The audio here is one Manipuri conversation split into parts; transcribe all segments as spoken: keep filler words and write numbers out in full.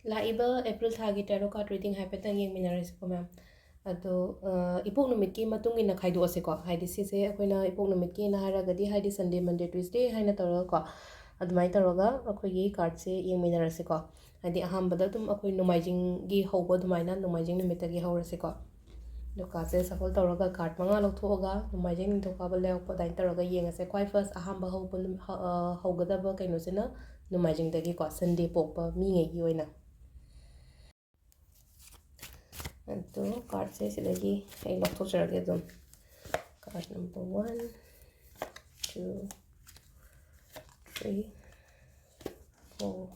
ꯂꯥꯛꯏꯕ April ꯊꯥꯒꯤ tarot card reading ꯍꯥꯏꯐꯦꯠꯇꯪ ꯌꯦꯡꯃꯤꯟꯅꯔꯁꯤꯀꯣ, ꯃꯦꯝ꯫ ꯑꯗꯣ, ꯑ, ꯏꯄꯣꯛ ꯅꯨꯃꯤꯠꯀꯤ ꯃꯇꯨꯡ ꯏꯟꯅ ꯈꯥꯏꯗꯣꯛꯑꯁꯤꯀꯣ꯫ ꯍꯥꯏꯗꯤ, ꯁꯤꯁꯦ ꯑꯩꯈꯣꯏꯅ ꯏꯄꯣꯛ ꯅꯨꯃꯤꯠꯀꯤꯅ ꯍꯥꯏꯔꯒꯗꯤ, ꯍꯥꯏꯗꯤ, Sunday, Monday, Tuesday ꯍꯥꯏꯅ ꯇꯧꯔꯒꯀꯣ, ꯑꯗꯨꯃꯥꯏꯅ ꯇꯧꯔꯒ ꯑꯩꯈꯣꯏꯒꯤ cardꯁꯦ ꯌꯦꯡꯃꯤꯟꯅꯔꯁꯤꯀꯣ꯫ ꯍꯥꯏꯗꯤ, ꯑꯍꯥꯟꯕꯗ ꯑꯗꯨꯝ ꯑꯩꯈꯣꯏ ꯅꯣꯡꯃꯥꯏꯖꯤꯡꯒꯤ ꯍꯧꯕ ꯑꯗꯨꯃꯥꯏꯅ, ꯅꯣꯡꯃꯥꯏꯖꯤꯡ ꯅꯨꯃꯤꯠꯇꯒꯤ ꯍꯧꯔꯁꯤꯀꯣ꯫ ꯑꯗꯣ cardꯁꯦ shuffle ꯇꯧꯔꯒ card ꯃꯉꯥ ꯂꯧꯊꯣꯛꯑꯒ, ꯅꯣꯡꯃꯥꯏꯖꯤꯡ, ꯅꯤꯡꯊꯧꯀꯥꯕ, ꯂꯩꯕꯥꯛꯄꯣꯛꯄ ꯑꯗꯨꯃꯥꯏꯅ ꯇꯧꯔꯒ ꯌꯦꯡꯉꯁꯦ꯫ ꯈ꯭ꯋꯥꯏ first ꯑꯍꯥꯟꯕ ꯍꯧꯕ ꯅꯨꯃꯤ-, ꯍ-, ꯑ, ꯍꯧꯒꯗꯕ ꯀꯩꯅꯣꯁꯤꯅ ꯅꯣꯡꯃꯥꯏꯖꯤꯡꯗꯒꯤꯀꯣ, Sunday ꯄꯣꯛꯄ ꯃꯤꯉꯩꯒꯤ ꯑꯣꯏꯅ꯫ ꯑꯗꯣ cardꯁꯦ ꯁꯤꯗꯒꯤ ꯑꯩ ꯂꯧꯊꯣꯛꯆꯔꯒꯦ ꯑꯗꯨꯝ꯫ Card number one, two, three, four,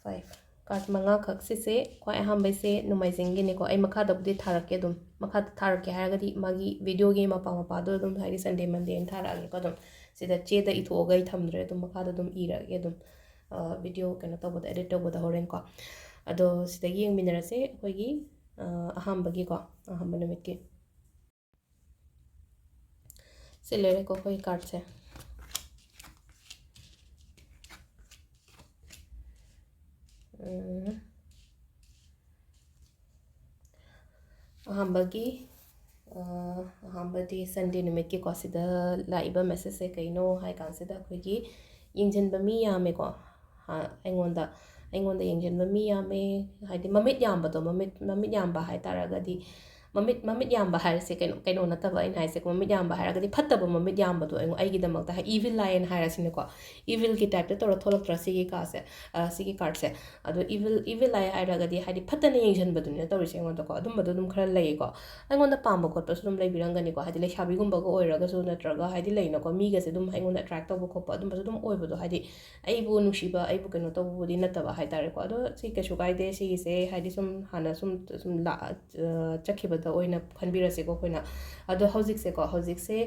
five꯫ Card ꯃꯉꯥꯈꯛ ꯁꯤꯁꯦ, ꯈ꯭ꯋꯥꯏ ꯑꯍꯥꯟꯕꯩꯁꯦ ꯅꯣꯡꯃꯥꯏꯖꯤꯡꯒꯤꯅꯤꯀꯣ꯫ ꯑꯩ ꯃꯈꯥꯗꯕꯨꯗꯤ ꯊꯥꯔꯛꯀꯦ ꯑꯗꯨꯝ꯫ ꯃꯈꯥꯗ ꯊꯥꯔꯛꯀꯦ ꯍꯥꯏꯔꯒꯗꯤ ꯃꯥꯒꯤ videoꯒꯤ ꯃꯄꯥ ꯃꯄꯥꯗꯣ ꯑꯗꯨꯝ, ꯍꯥꯏꯗꯤ, Sunday, Monday ꯍꯥꯏꯅ ꯊꯥꯔꯛꯑꯒꯦꯀꯣ ꯑꯗꯨꯝ꯫ ꯁꯤꯗ ꯆꯦꯗ ꯏꯊꯣꯛꯑꯒ ꯑꯩ ꯊꯝꯗ꯭ꯔꯦ ꯑꯗꯨꯝ, ꯃꯈꯥꯗ ꯑꯗꯨꯝ ꯏꯔꯛꯑꯒꯦ ꯑꯗꯨꯝ꯫ ꯑ, video ꯀꯩꯅꯣ ꯇꯧꯕꯗ, edit ꯇꯧꯕꯗ ꯍꯣꯔꯦꯟꯀꯣ꯫ ꯑꯗꯣ ꯁꯤꯗꯒꯤ ꯌꯦꯡꯃꯤꯟꯅꯔꯁꯦ ꯑꯩꯈꯣꯏꯒꯤ, ꯑ, ꯑꯍꯥꯟꯕꯒꯤꯀꯣ, ꯑꯍꯥꯟꯕ ꯅꯨꯃꯤꯠꯀꯤ꯫ ꯁꯤ ꯂꯩꯔꯦꯀꯣ ꯑꯩꯈꯣꯏꯒꯤ cardꯁꯦ꯫ ꯎꯝ꯫ ꯑꯍꯥꯟꯕꯒꯤ, ꯑ, ꯑꯍꯥꯟꯕꯗꯤ Sunday ꯅꯨꯃꯤꯠꯀꯤꯀꯣ, ꯁꯤꯗ ꯂꯥꯛꯏꯕ messageꯁꯦ ꯀꯩꯅꯣ ꯍꯥꯏ ꯀꯥꯟꯁꯤꯗ, ꯑꯩꯈꯣꯏꯒꯤ ꯌꯦꯡꯁꯤꯟꯕ ꯃꯤ ꯌꯥꯝꯃꯦꯀꯣ꯫ ꯍꯥ, ꯑꯩꯉꯣꯟꯗ, ꯑꯩꯉꯣꯟꯗ ꯌꯦꯡꯁꯤꯟꯕ ꯃꯤ ꯌꯥꯝꯃꯦ, ꯍꯥꯏꯗꯤ ꯃꯃꯤꯠ ꯌꯥꯝꯕꯗꯣ, ꯃꯃꯤꯠ, ꯃꯃꯤꯠ ꯌꯥꯝꯕ ꯍꯥꯏ ꯇꯥꯔꯒꯗꯤ, ꯃꯃꯤꯠ, ꯃꯃꯤꯠ ꯌꯥꯝꯕ ꯍꯥꯏꯔꯤꯁꯦ ꯀꯩꯅꯣ, ꯀꯩꯅꯣ ꯅꯠꯇꯕ ꯑꯩꯅ ꯍꯥꯏꯁꯦ, ꯃꯃꯤꯠ ꯌꯥꯝꯕ ꯍꯥꯏꯔꯒꯗꯤ ꯐꯠꯇꯕ ꯃꯃꯤꯠ ꯌꯥꯝꯕꯗꯣ ꯑꯩꯉꯣꯟ-, ꯑꯩꯒꯤꯗꯃꯛꯇ ꯍꯥꯏ, evil eyeꯅ ꯍꯥꯏꯔꯁꯤꯅꯦꯀꯣ, evilꯒꯤ typeꯇ ꯇꯧꯔ ꯊꯣꯛꯂꯛꯇ꯭ꯔꯥ ꯁꯤꯒꯤ cardꯁꯦ, ꯑ, ꯁꯤꯒꯤ cardꯁꯦ? ꯑꯗꯣ evil, evil eye ꯍꯥꯏꯔꯒꯗꯤ, ꯍꯥꯏꯗꯤ, ꯐꯠꯇꯅ ꯌꯦꯡꯁꯤꯟꯕꯗꯨꯅꯦ ꯇꯧꯔꯤꯁꯦ ꯑꯩꯉꯣꯟꯗꯀꯣ꯫ ꯑꯗꯨꯝꯕꯗꯣ ꯑꯗꯨꯝ ꯈꯔ ꯂꯩꯀꯣ꯫ ꯑꯩꯉꯣꯟꯗ ꯄꯥꯝꯕ ꯈꯣꯠꯄꯁꯨ ꯑꯗꯨꯝ ꯂꯩꯕꯤꯔꯝꯒꯅꯤꯀꯣ꯫ ꯍꯥꯏꯗꯤ, ꯂꯩꯁꯥꯕꯤꯒꯨꯝꯕꯒ ꯑꯣꯏꯔꯒꯁꯨ, ꯅꯠꯇ꯭ꯔꯒ, ꯍꯥꯏꯗꯤ, ꯂꯩꯅꯀꯣ, ꯃꯤꯒꯁꯦ ꯑꯗꯨꯝ ꯑꯩꯉꯣꯟꯗ attract ꯇꯧꯕ ꯈꯣꯠꯄ ꯑꯗꯨꯝꯕꯁꯨ ꯑꯗꯨꯝ ꯑꯣꯏꯕꯗꯣ꯫ ꯍꯥꯏꯗꯤ, ꯑꯩꯕꯨ ꯅꯨꯡꯁꯤꯕ, ꯑꯩꯕꯨ ꯀꯩꯅꯣ ꯇꯧꯕꯕꯨꯗꯤ ꯅꯠꯇꯕ ꯍꯥꯏꯇꯥꯔꯦꯀꯣ꯫ ꯑꯗꯣ ꯁꯤ ꯀꯩꯁꯨ ꯀꯥꯏꯗꯦ꯫ ꯁꯤꯒꯤꯁꯦ, ꯍꯥꯏꯗꯤ, ꯁꯨꯝ ꯍꯥꯟꯅ ꯁꯨꯝ, ꯁꯨꯝ ꯂꯥꯛꯑ-, ꯑ, ꯆꯠꯈꯤꯕꯗ ꯑꯣꯏꯅ ꯈꯟꯕꯤꯔꯁꯦꯀꯣ ꯑꯩꯈꯣꯏꯅ꯫ ꯑꯗꯣ ꯍꯧꯖꯤꯛꯁꯦꯀꯣ, ꯍꯧꯖꯤꯛꯁꯦ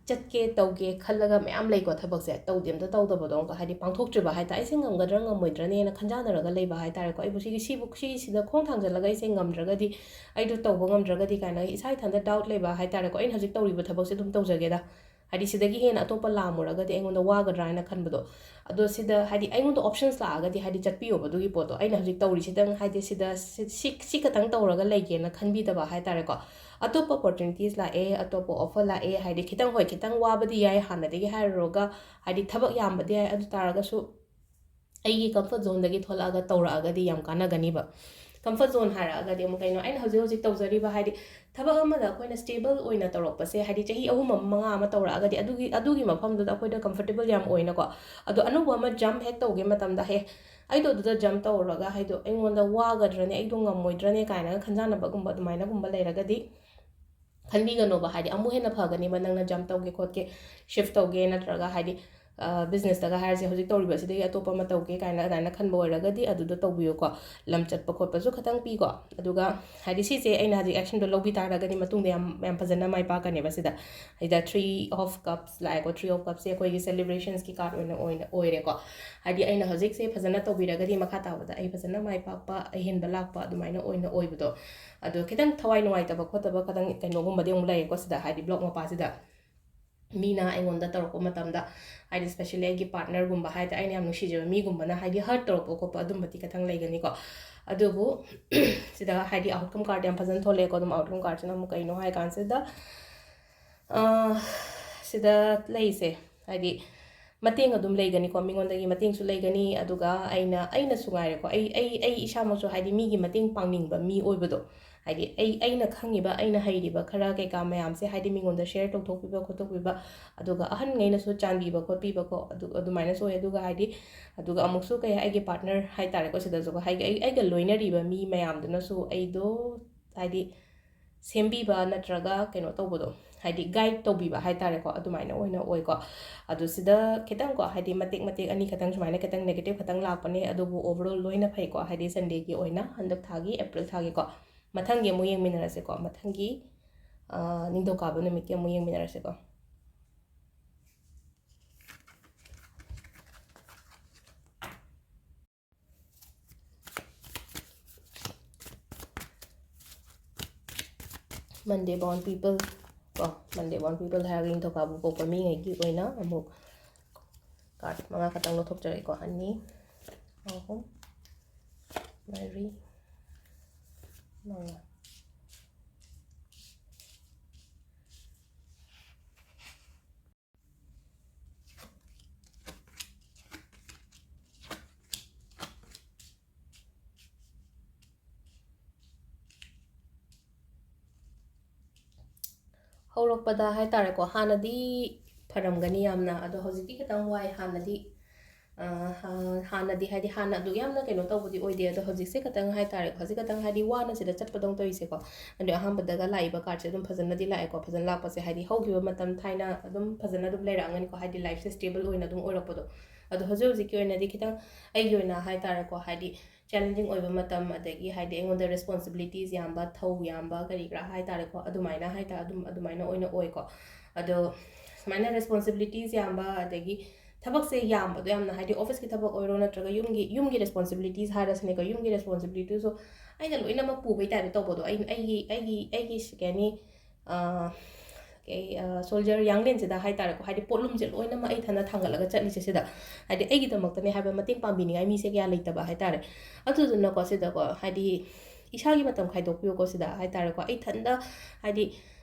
ꯆꯠꯀꯦ ꯇꯧꯒꯦ ꯈꯜꯂꯒ ꯃꯌꯥꯝ ꯂꯩꯀꯣ, ꯊꯕꯛꯁꯦ ꯇꯧꯗꯤ ꯑꯝꯇ ꯇꯧꯗꯕꯗꯣ, ꯍꯥꯏꯗꯤ ꯄꯥꯡꯊꯣꯛꯇ꯭ꯔꯤꯕ ꯍꯥꯏ ꯇꯥꯔꯦ꯫ ꯑꯩꯁꯦ ꯉꯝꯒꯗ꯭ꯔꯥ ꯉꯝꯃꯣꯏꯗ꯭ꯔꯅꯦꯅ ꯈꯟꯖꯥꯟꯅꯔꯒ ꯂꯩꯕ ꯍꯥꯏ ꯇꯥꯔꯦꯀꯣ꯫ ꯑꯩꯕꯨ ꯁꯤꯒꯤ, ꯁꯤꯕꯨ, ꯁꯤꯁꯤꯗ ꯈꯣꯡ ꯊꯥꯡꯖꯜꯂꯒ ꯑꯩꯁꯦ ꯉꯝꯗ꯭ꯔꯒꯗꯤ, ꯑꯩꯗꯣ ꯇꯧꯕ ꯉꯝꯗ꯭ꯔꯒꯗꯤ ꯀꯥꯏꯅ ꯏꯁꯥ ꯏꯊꯟꯇ doubt ꯂꯩꯕ ꯍꯥꯏ ꯇꯥꯔꯦꯀꯣ꯫ ꯑꯩꯅ ꯍꯧꯖꯤꯛ ꯇꯧꯔꯤꯕ ꯊꯕꯛꯁꯦ ꯑꯗꯨꯝ ꯇꯧꯖꯒꯦꯗ, ꯍꯥꯏꯗꯤ ꯁꯤꯗꯒꯤ ꯍꯦꯟꯅ ꯑꯇꯣꯞꯄ ꯂꯥꯝꯃꯨꯔꯒꯗꯤ ꯑꯩꯉꯣꯟꯗ ꯋꯥꯒꯗ꯭ꯔꯥ ꯍꯥꯏꯅ ꯈꯟꯕꯗꯣ꯫ ꯑꯗꯣ ꯁꯤꯗ ꯍꯥꯏꯗꯤ ꯑꯩꯉꯣꯟꯗ options ꯂꯥꯛꯑꯒꯗꯤ ꯍꯥꯏꯗꯤ ꯆꯠꯄꯤꯌꯣꯕ ꯑꯗꯨꯒꯤ ꯄꯣꯠꯇꯣ꯫ ꯑꯩꯅ ꯍꯧꯖꯤꯛ ꯇꯧꯔꯤꯁꯤꯗꯪ ꯍꯥꯏꯗꯤ ꯁꯤꯗ ꯁꯤ, ꯁꯤ, ꯁꯤ ꯈꯛꯇꯪ ꯇꯧꯔꯒ ꯂꯩꯒꯦꯅ ꯈꯟꯕꯤꯗꯕ ꯍꯥꯏ ꯇꯥꯔꯦꯀꯣ꯫ ꯑꯇꯣꯞꯄ opportunities ꯂꯥꯛꯑꯦ, ꯑꯇꯣꯞꯄ offer ꯂꯥꯛꯑꯦ, ꯍꯥꯏꯗꯤ ꯈꯤꯇꯪ, ꯍꯣꯏ, ꯈꯤꯇꯪ ꯋꯥꯕꯗꯤ ꯌꯥꯏ, ꯍꯥꯟꯅꯗꯒꯤ ꯍꯥꯏꯔꯨꯔꯒ ꯍꯥꯏꯗꯤ ꯊꯕꯛ ꯌꯥꯝꯕꯗꯤ ꯌꯥꯏ, ꯑꯗꯨ ꯇꯥꯔꯒꯁꯨ ꯑꯩꯒꯤ comfort zoneꯗꯒꯤ ꯊꯣꯛꯂꯛꯑꯒ ꯇꯧꯔꯛꯑꯒꯗꯤ ꯌꯥꯝ ꯀꯥꯟꯅꯒꯅꯤꯕ꯫ Comfort zone ꯍꯥꯏꯔꯛꯑꯒꯗꯤ ꯑꯃꯨꯛ ꯀꯩꯅꯣ, ꯑꯩꯅ ꯍꯧꯖꯤꯛ ꯍꯧꯖꯤꯛ ꯇꯧꯖꯔꯤꯕ ꯍꯥꯏꯗꯤ ꯊꯕꯛ ꯑꯃꯗ ꯑꯩꯈꯣꯏꯅ stable ꯑꯣꯏꯅ ꯇꯧꯔꯛꯄꯁꯦ, ꯍꯥꯏꯗꯤ ꯆꯍꯤ ꯑꯍꯨꯝ ꯑꯃ, ꯃꯉꯥ ꯑꯃ ꯇꯧꯔꯛꯑꯒꯗꯤ ꯑꯗꯨꯒꯤ, ꯑꯗꯨꯒꯤ ꯃꯐꯝꯗꯨꯗ ꯑꯩꯈꯣꯏꯗ comfortable ꯌꯥꯝ ꯑꯣꯏꯅꯀꯣ꯫ ꯑꯗꯣ ꯑꯅꯧꯕ ꯑꯃ jump ꯍꯦꯛ ꯇꯧꯒꯦ ꯃꯇꯝꯗ, "ꯍꯦ, ꯑꯩꯗꯣ ꯑꯗꯨꯗ jump ꯇꯧꯔꯒ ꯍꯥꯏꯗꯣ ꯑꯩꯉꯣꯟꯗ ꯋꯥꯒꯗ꯭ꯔꯅꯦ, ꯑꯩꯗꯣ ꯉꯝꯃꯣꯏꯗ꯭ꯔꯅꯦ?" ꯀꯥꯏꯅꯒ ꯈꯟꯖꯥꯟꯅꯕꯒꯨꯝꯕ ꯑꯗꯨꯃꯥꯏꯅꯒꯨꯝꯕ ꯂꯩꯔꯒꯗꯤ ꯈꯟꯕꯤꯒꯅꯣꯕ꯫ ꯍꯥꯏꯗꯤ ꯑꯃꯨꯛ ꯍꯦꯟꯅ ꯐꯒꯅꯤꯕ, ꯅꯪꯅ jump ꯇꯧꯒꯦ ꯈꯣꯠꯀꯦ, shift ꯇꯧꯒꯦ, ꯅꯠꯇ꯭ꯔꯒ ꯍꯥꯏꯗꯤ, ꯑ, businessꯇꯒ ꯍꯥꯏꯔꯁꯦ, ꯍꯧꯖꯤꯛ ꯇꯧꯔꯤꯕꯁꯤꯗꯒꯤ ꯑꯇꯣꯞꯄ ꯑꯃ ꯇꯧꯒꯦ ꯀꯥꯏꯅ ꯑꯗꯨꯃꯥꯏꯅ ꯈꯟꯕ ꯑꯣꯏꯔꯒꯗꯤ ꯑꯗꯨꯗ ꯇꯧꯕꯤꯌꯨꯀꯣ꯫ ꯂꯝ ꯆꯠꯄ ꯈꯣꯠꯄꯁꯨ ꯈꯤꯇꯪ ꯄꯤꯀꯣ꯫ ꯑꯗꯨꯒ ꯍꯥꯏꯗꯤ ꯁꯤꯁꯦ ꯑꯩꯅ ꯍꯧꯖꯤꯛ actionꯗꯣ ꯂꯧꯕꯤ ꯇꯥꯔꯒꯗꯤ ꯃꯇꯨꯡꯗ ꯌꯥꯝ, ꯌꯥꯝ ꯐꯖꯅ ꯃꯥꯏ ꯄꯥꯛꯀꯅꯦꯕ ꯁꯤꯗ꯫ ꯁꯤꯗ Three of Cups ꯂꯥꯛꯑꯦꯀꯣ꯫ Three of Cupꯁꯦ ꯑꯩꯈꯣꯏꯒꯤ celebrationsꯀꯤ card ꯑꯣꯏꯅ, ꯑꯣꯏꯅ ꯑꯣꯏꯔꯦꯀꯣ꯫ ꯍꯥꯏꯗꯤ ꯑꯩꯅ ꯍꯧꯖꯤꯛꯁꯦ ꯐꯖꯅ ꯇꯧꯕꯤꯔꯒꯗꯤ ꯃꯈꯥ ꯇꯥꯕꯗ ꯑꯩ ꯐꯖꯅ ꯃꯥꯏ ꯄꯥꯛꯄ, ꯑꯍꯦꯟꯕ ꯂꯥꯛꯄ ꯑꯗꯨꯃꯥꯏꯅ ꯑꯣꯏꯅ ꯑꯣꯏꯕꯗꯣ꯫ ꯑꯗꯣ ꯈꯤꯇꯪ ꯊꯋꯥꯏ ꯅꯨꯡꯉꯥꯏꯇꯕ ꯈꯣꯠꯇꯕ ꯈꯤꯇꯪ ꯀꯩꯅꯣꯒꯨꯝꯕꯗꯤ ꯑꯃꯨꯛ ꯂꯩꯔꯦꯀꯣ ꯁꯤꯗ, ꯍꯥꯏꯗꯤ vlog ꯃꯄꯥꯁꯤꯗ꯫ ꯃꯤꯅ ꯑꯩꯉꯣꯟꯗ ꯇꯧꯔꯛꯄ ꯃꯇꯝꯗ, ꯍꯥꯏꯗꯤ especially ꯑꯩꯒꯤ partnerꯒꯨꯝꯕ ꯍꯥꯏ ꯇꯥꯔꯦ, ꯑꯩꯅ ꯌꯥꯝ ꯅꯨꯡꯁꯤꯖꯕ ꯃꯤꯒꯨꯝꯕꯅ ꯍꯥꯏꯗꯤ hurt ꯇꯧꯔꯛꯄ ꯈꯣꯠꯄ ꯑꯗꯨꯝꯕꯗꯤ ꯈꯤꯇꯪ ꯂꯩꯒꯅꯤꯀꯣ꯫ ꯑꯗꯨꯕꯨ ꯁꯤꯗ ꯍꯥꯏꯗꯤ outcome card ꯌꯥꯝ ꯐꯖꯅ ꯊꯣꯛꯂꯛꯑꯦꯀꯣ꯫ ꯑꯗꯨꯝ outcome cardꯁꯤꯅ ꯑꯃꯨꯛ ꯀꯩꯅꯣ ꯍꯥꯏ ꯀꯥꯟꯁꯤꯗ, ꯑ, ꯁꯤꯗ ꯂꯩꯁꯦ ꯍꯥꯏꯗꯤ ꯃꯇꯦꯡ ꯑꯗꯨꯝ ꯂꯩꯒꯅꯤꯀꯣ, ꯃꯤꯉꯣꯟꯗꯒꯤ ꯃꯇꯦꯡꯁꯨ ꯂꯩꯒꯅꯤ꯫ ꯑꯗꯨꯒ ꯑꯩꯅ, ꯑꯩꯅꯁꯨ ꯉꯥꯏꯔꯦꯀꯣ, ꯑꯩ, ꯑꯩ, ꯑꯩ ꯏꯁꯥꯃꯛꯁꯨ ꯍꯥꯏꯗꯤ ꯃꯤꯒꯤ ꯃꯇꯦꯡ ꯄꯥꯡꯅꯤꯡꯕ ꯃꯤ ꯑꯣꯏꯕꯗꯣ, ꯍꯥꯏꯗꯤ ꯑꯩ, ꯑꯩꯅ ꯈꯪꯉꯤꯕ, ꯑꯩꯅ ꯍꯩꯔꯤꯕ ꯈꯔ ꯀꯩꯀꯥ ꯃꯌꯥꯝꯁꯦ ꯍꯥꯏꯗꯤ ꯃꯤꯉꯣꯟꯗ share ꯇꯧꯊꯣꯛꯄꯤꯕ ꯈꯣꯠꯇꯣꯛꯄꯤꯕ, ꯑꯗꯨꯒ ꯑꯍꯟꯉꯩꯅꯁꯨ ꯆꯥꯟꯕꯤꯕ ꯈꯣꯠꯄꯤꯕꯀꯣ, ꯑꯗꯨ, ꯑꯗꯨꯃꯥꯏꯅꯁꯨ ꯑꯣꯏ꯫ ꯑꯗꯨꯒ ꯍꯥꯏꯗꯤ, ꯑꯗꯨꯒ ꯑꯃꯨꯛꯁꯨ ꯀꯩ, ꯑꯩꯒꯤ partner ꯍꯥꯏ ꯇꯥꯔꯦꯀꯣ, ꯁꯤꯗꯁꯨꯀꯣ, ꯍꯥꯏꯗꯤ ꯑꯩ, ꯑꯩꯒ ꯂꯣꯏꯅꯔꯤꯕ ꯃꯤ ꯃꯌꯥꯝꯗꯨꯅꯁꯨ ꯑꯩꯗꯣ ꯍꯥꯏꯗꯤ ꯁꯦꯝꯕꯤꯕ ꯅꯠꯇ꯭ꯔꯒ ꯀꯩꯅꯣ ꯇꯧꯕꯗꯣ, ꯍꯥꯏꯗꯤ guide ꯇꯧꯕꯤꯕ ꯍꯥꯏ ꯇꯥꯔꯦꯀꯣ, ꯑꯗꯨꯃꯥꯏꯅ ꯑꯣꯏꯅ ꯑꯣꯏꯀꯣ꯫ ꯑꯗꯨ ꯁꯤꯗ ꯈꯤꯇꯪꯀꯣ, ꯍꯥꯏꯗꯤ ꯃꯇꯦꯛ ꯃꯇꯦꯛ ꯑꯅꯤ ꯈꯛꯇꯪ ꯁꯨꯃꯥꯏꯅ ꯈꯤꯇꯪ negative ꯈꯛꯇꯪ ꯂꯥꯛꯄꯅꯦ, ꯑꯗꯨꯕꯨ overall ꯂꯣꯏꯅ ꯐꯩꯀꯣ, ꯍꯥꯏꯗꯤ Sundayꯒꯤ ꯑꯣꯏꯅ, ꯍꯟꯗꯛ ꯊꯥꯒꯤ April ꯊꯥꯒꯤꯀꯣ꯫ ꯃꯊꯪꯒꯤ ꯑꯃꯨꯛ ꯌꯦꯡꯃꯤꯟꯅꯔꯁꯦꯀꯣ, ꯃꯊꯪꯒꯤ, ꯑ, ꯅꯤꯡꯊꯧꯀꯥꯕ ꯅꯨꯃꯤꯠꯀꯤ ꯑꯃꯨꯛ ꯌꯦꯡꯃꯤꯟꯅꯔꯁꯦꯀꯣ꯫ Monday born people, ꯀꯣ, Monday born people ꯍꯥꯏꯔꯒ ꯅꯤꯡꯊꯧꯀꯥꯕ ꯄꯣꯛꯄ ꯃꯤꯉꯩꯒꯤ ꯑꯣꯏꯅ ꯑꯃꯨꯛ card ꯃꯉꯥ ꯈꯛꯇꯪ ꯂꯧꯊꯣꯛꯆꯔꯒꯦꯀꯣ꯫ ꯑꯅꯤ, ꯑꯍꯨꯝ, ꯃꯔꯤ, ꯃꯉꯥ꯫ ꯍꯧꯔꯛꯄꯗ ꯍꯥꯏ ꯇꯥꯔꯦꯀꯣ, ꯍꯥꯟꯅꯗꯤ ꯐꯔꯝꯒꯅꯤ ꯌꯥꯝꯅ, ꯑꯗꯣ ꯍꯧꯖꯤꯛꯇꯤ ꯈꯤꯇꯪ ꯋꯥꯏ꯫ ꯍꯥꯟꯅꯗꯤ, ꯑ, ꯍꯥ-, ꯍꯥꯟꯅꯗꯤ, ꯍꯥꯏꯗꯤ, ꯍꯥꯟꯅ ꯑꯗꯨꯛ ꯌꯥꯝꯅ ꯀꯩꯅꯣ ꯇꯧꯕꯗꯤ ꯑꯣꯏꯗꯦ, ꯑꯗꯣ ꯍꯧꯖꯤꯛꯁꯦ ꯈꯤꯇꯪ ꯍꯥꯏ ꯇꯥꯔꯦꯀꯣ, ꯍꯧꯖꯤꯛ ꯈꯤꯇꯪ, ꯍꯥꯏꯗꯤ, ꯋꯥꯅ ꯁꯤꯗ ꯆꯠꯄꯗꯧꯅ ꯇꯧꯔꯤꯁꯦꯀꯣ꯫ ꯑꯗꯣ ꯑꯍꯥꯟꯕꯗꯒ ꯂꯥꯛꯏꯕ cardꯁꯦ ꯑꯗꯨꯝ ꯐꯖꯅꯗꯤ ꯂꯥꯛꯑꯦꯀꯣ, ꯐꯖꯅ ꯂꯥꯛꯄꯁꯦ, ꯍꯥꯏꯗꯤ, ꯍꯧꯈꯤꯕ ꯃꯇꯝ ꯊꯥꯏꯅ ꯑꯗꯨꯝ ꯐꯖꯅ ꯑꯗꯨꯝ ꯂꯩꯔꯛꯑꯝꯒꯅꯤꯀꯣ, ꯍꯥꯏꯗꯤ, lifeꯁꯦ stable ꯑꯣꯏꯅ ꯑꯗꯨꯝ ꯑꯣꯏꯔꯛꯄꯗꯣ꯫ ꯑꯗꯣ ꯍꯧꯖꯤꯛ ꯍꯧꯖꯤꯛꯀꯤ ꯑꯣꯏꯅꯗꯤ ꯈꯤꯇꯪ ꯑꯩꯒꯤ ꯑꯣꯏꯅ ꯍꯥꯏ ꯇꯥꯔꯦꯀꯣ, ꯍꯥꯏꯗꯤ, challenging ꯑꯣꯏꯕ ꯃꯇꯝ, ꯑꯗꯒꯤ, ꯍꯥꯏꯗꯤ, ꯑꯩꯉꯣꯟꯗ responsibilities ꯌꯥꯝꯕ, ꯊꯧ ꯌꯥꯝꯕ, ꯀꯔꯤ ꯀꯔꯥ ꯍꯥꯏ ꯇꯥꯔꯦꯀꯣ, ꯑꯗꯨꯃꯥꯏꯅ ꯍꯥꯏ ꯇꯥꯔꯦ, ꯑꯗꯨꯝ ꯑꯗꯨꯃꯥꯏꯅ ꯑꯣꯏꯅ ꯑꯣꯏꯀꯣ꯫ ꯑꯗꯣ ꯁꯨꯃꯥꯏꯅ responsibilities ꯌꯥꯝꯕ, ꯑꯗꯒꯤ ꯊꯕꯛꯁꯦ ꯌꯥꯝꯕꯗꯣ ꯌꯥꯝꯅ, ꯍꯥꯏꯗꯤ, officeꯀꯤ ꯊꯕꯛ ꯑꯣꯏꯔꯣ, ꯅꯠꯇ꯭ꯔꯒ ꯌꯨꯝꯒꯤ, ꯌꯨꯝꯒꯤ responsibilities ꯍꯥꯏꯔꯁꯤꯅꯦꯀꯣ, ꯌꯨꯝꯒꯤ responsibilityꯁꯨ ꯑꯩꯅ ꯂꯣꯏꯅꯃꯛ ꯄꯨꯕꯩ typeꯇ ꯇꯧꯕꯗꯣ, ꯑꯩ, ꯑꯩꯒꯤ, ꯑꯩꯒꯤ, ꯑꯩꯒꯤ, ꯀꯩ ꯍꯥꯏꯅꯤ, ꯑ, ꯀꯩ, ꯑ, soldier ꯌꯥꯡꯂꯦꯟꯁꯤꯗ ꯍꯥꯏ ꯇꯥꯔꯦꯀꯣ, ꯍꯥꯏꯗꯤ, ꯄꯣꯠꯂꯨꯝꯁꯦ ꯂꯣꯏꯅꯃꯛ ꯑꯩ ꯏꯊꯟꯗ ꯊꯥꯡꯒꯠꯂꯒ ꯆꯠꯂꯤꯁꯦ ꯁꯤꯗ, ꯍꯥꯏꯗꯤ, ꯑꯩꯒꯤꯗꯃꯛꯇꯅꯦ ꯍꯥꯏꯕ ꯃꯇꯦꯡ ꯄꯥꯡꯕꯤꯅꯤꯡꯉꯥꯏ ꯃꯤꯁꯦ ꯀꯌꯥ ꯂꯩꯇꯕ ꯍꯥꯏ ꯇꯥꯔꯦ꯫ ꯑꯗꯨꯗꯨꯅꯀꯣ, ꯁꯤꯗꯀꯣ, ꯍꯥꯏꯗꯤ, ꯏꯁꯥꯒꯤ ꯃꯇꯝ ꯈꯥꯏꯗꯣꯛꯄꯤꯌꯨꯀꯣ ꯁꯤꯗ ꯍꯥꯏ ꯇꯥꯔꯦꯀꯣ, ꯑꯩ ꯏꯊꯟꯗ, ꯍꯥꯏꯗꯤ,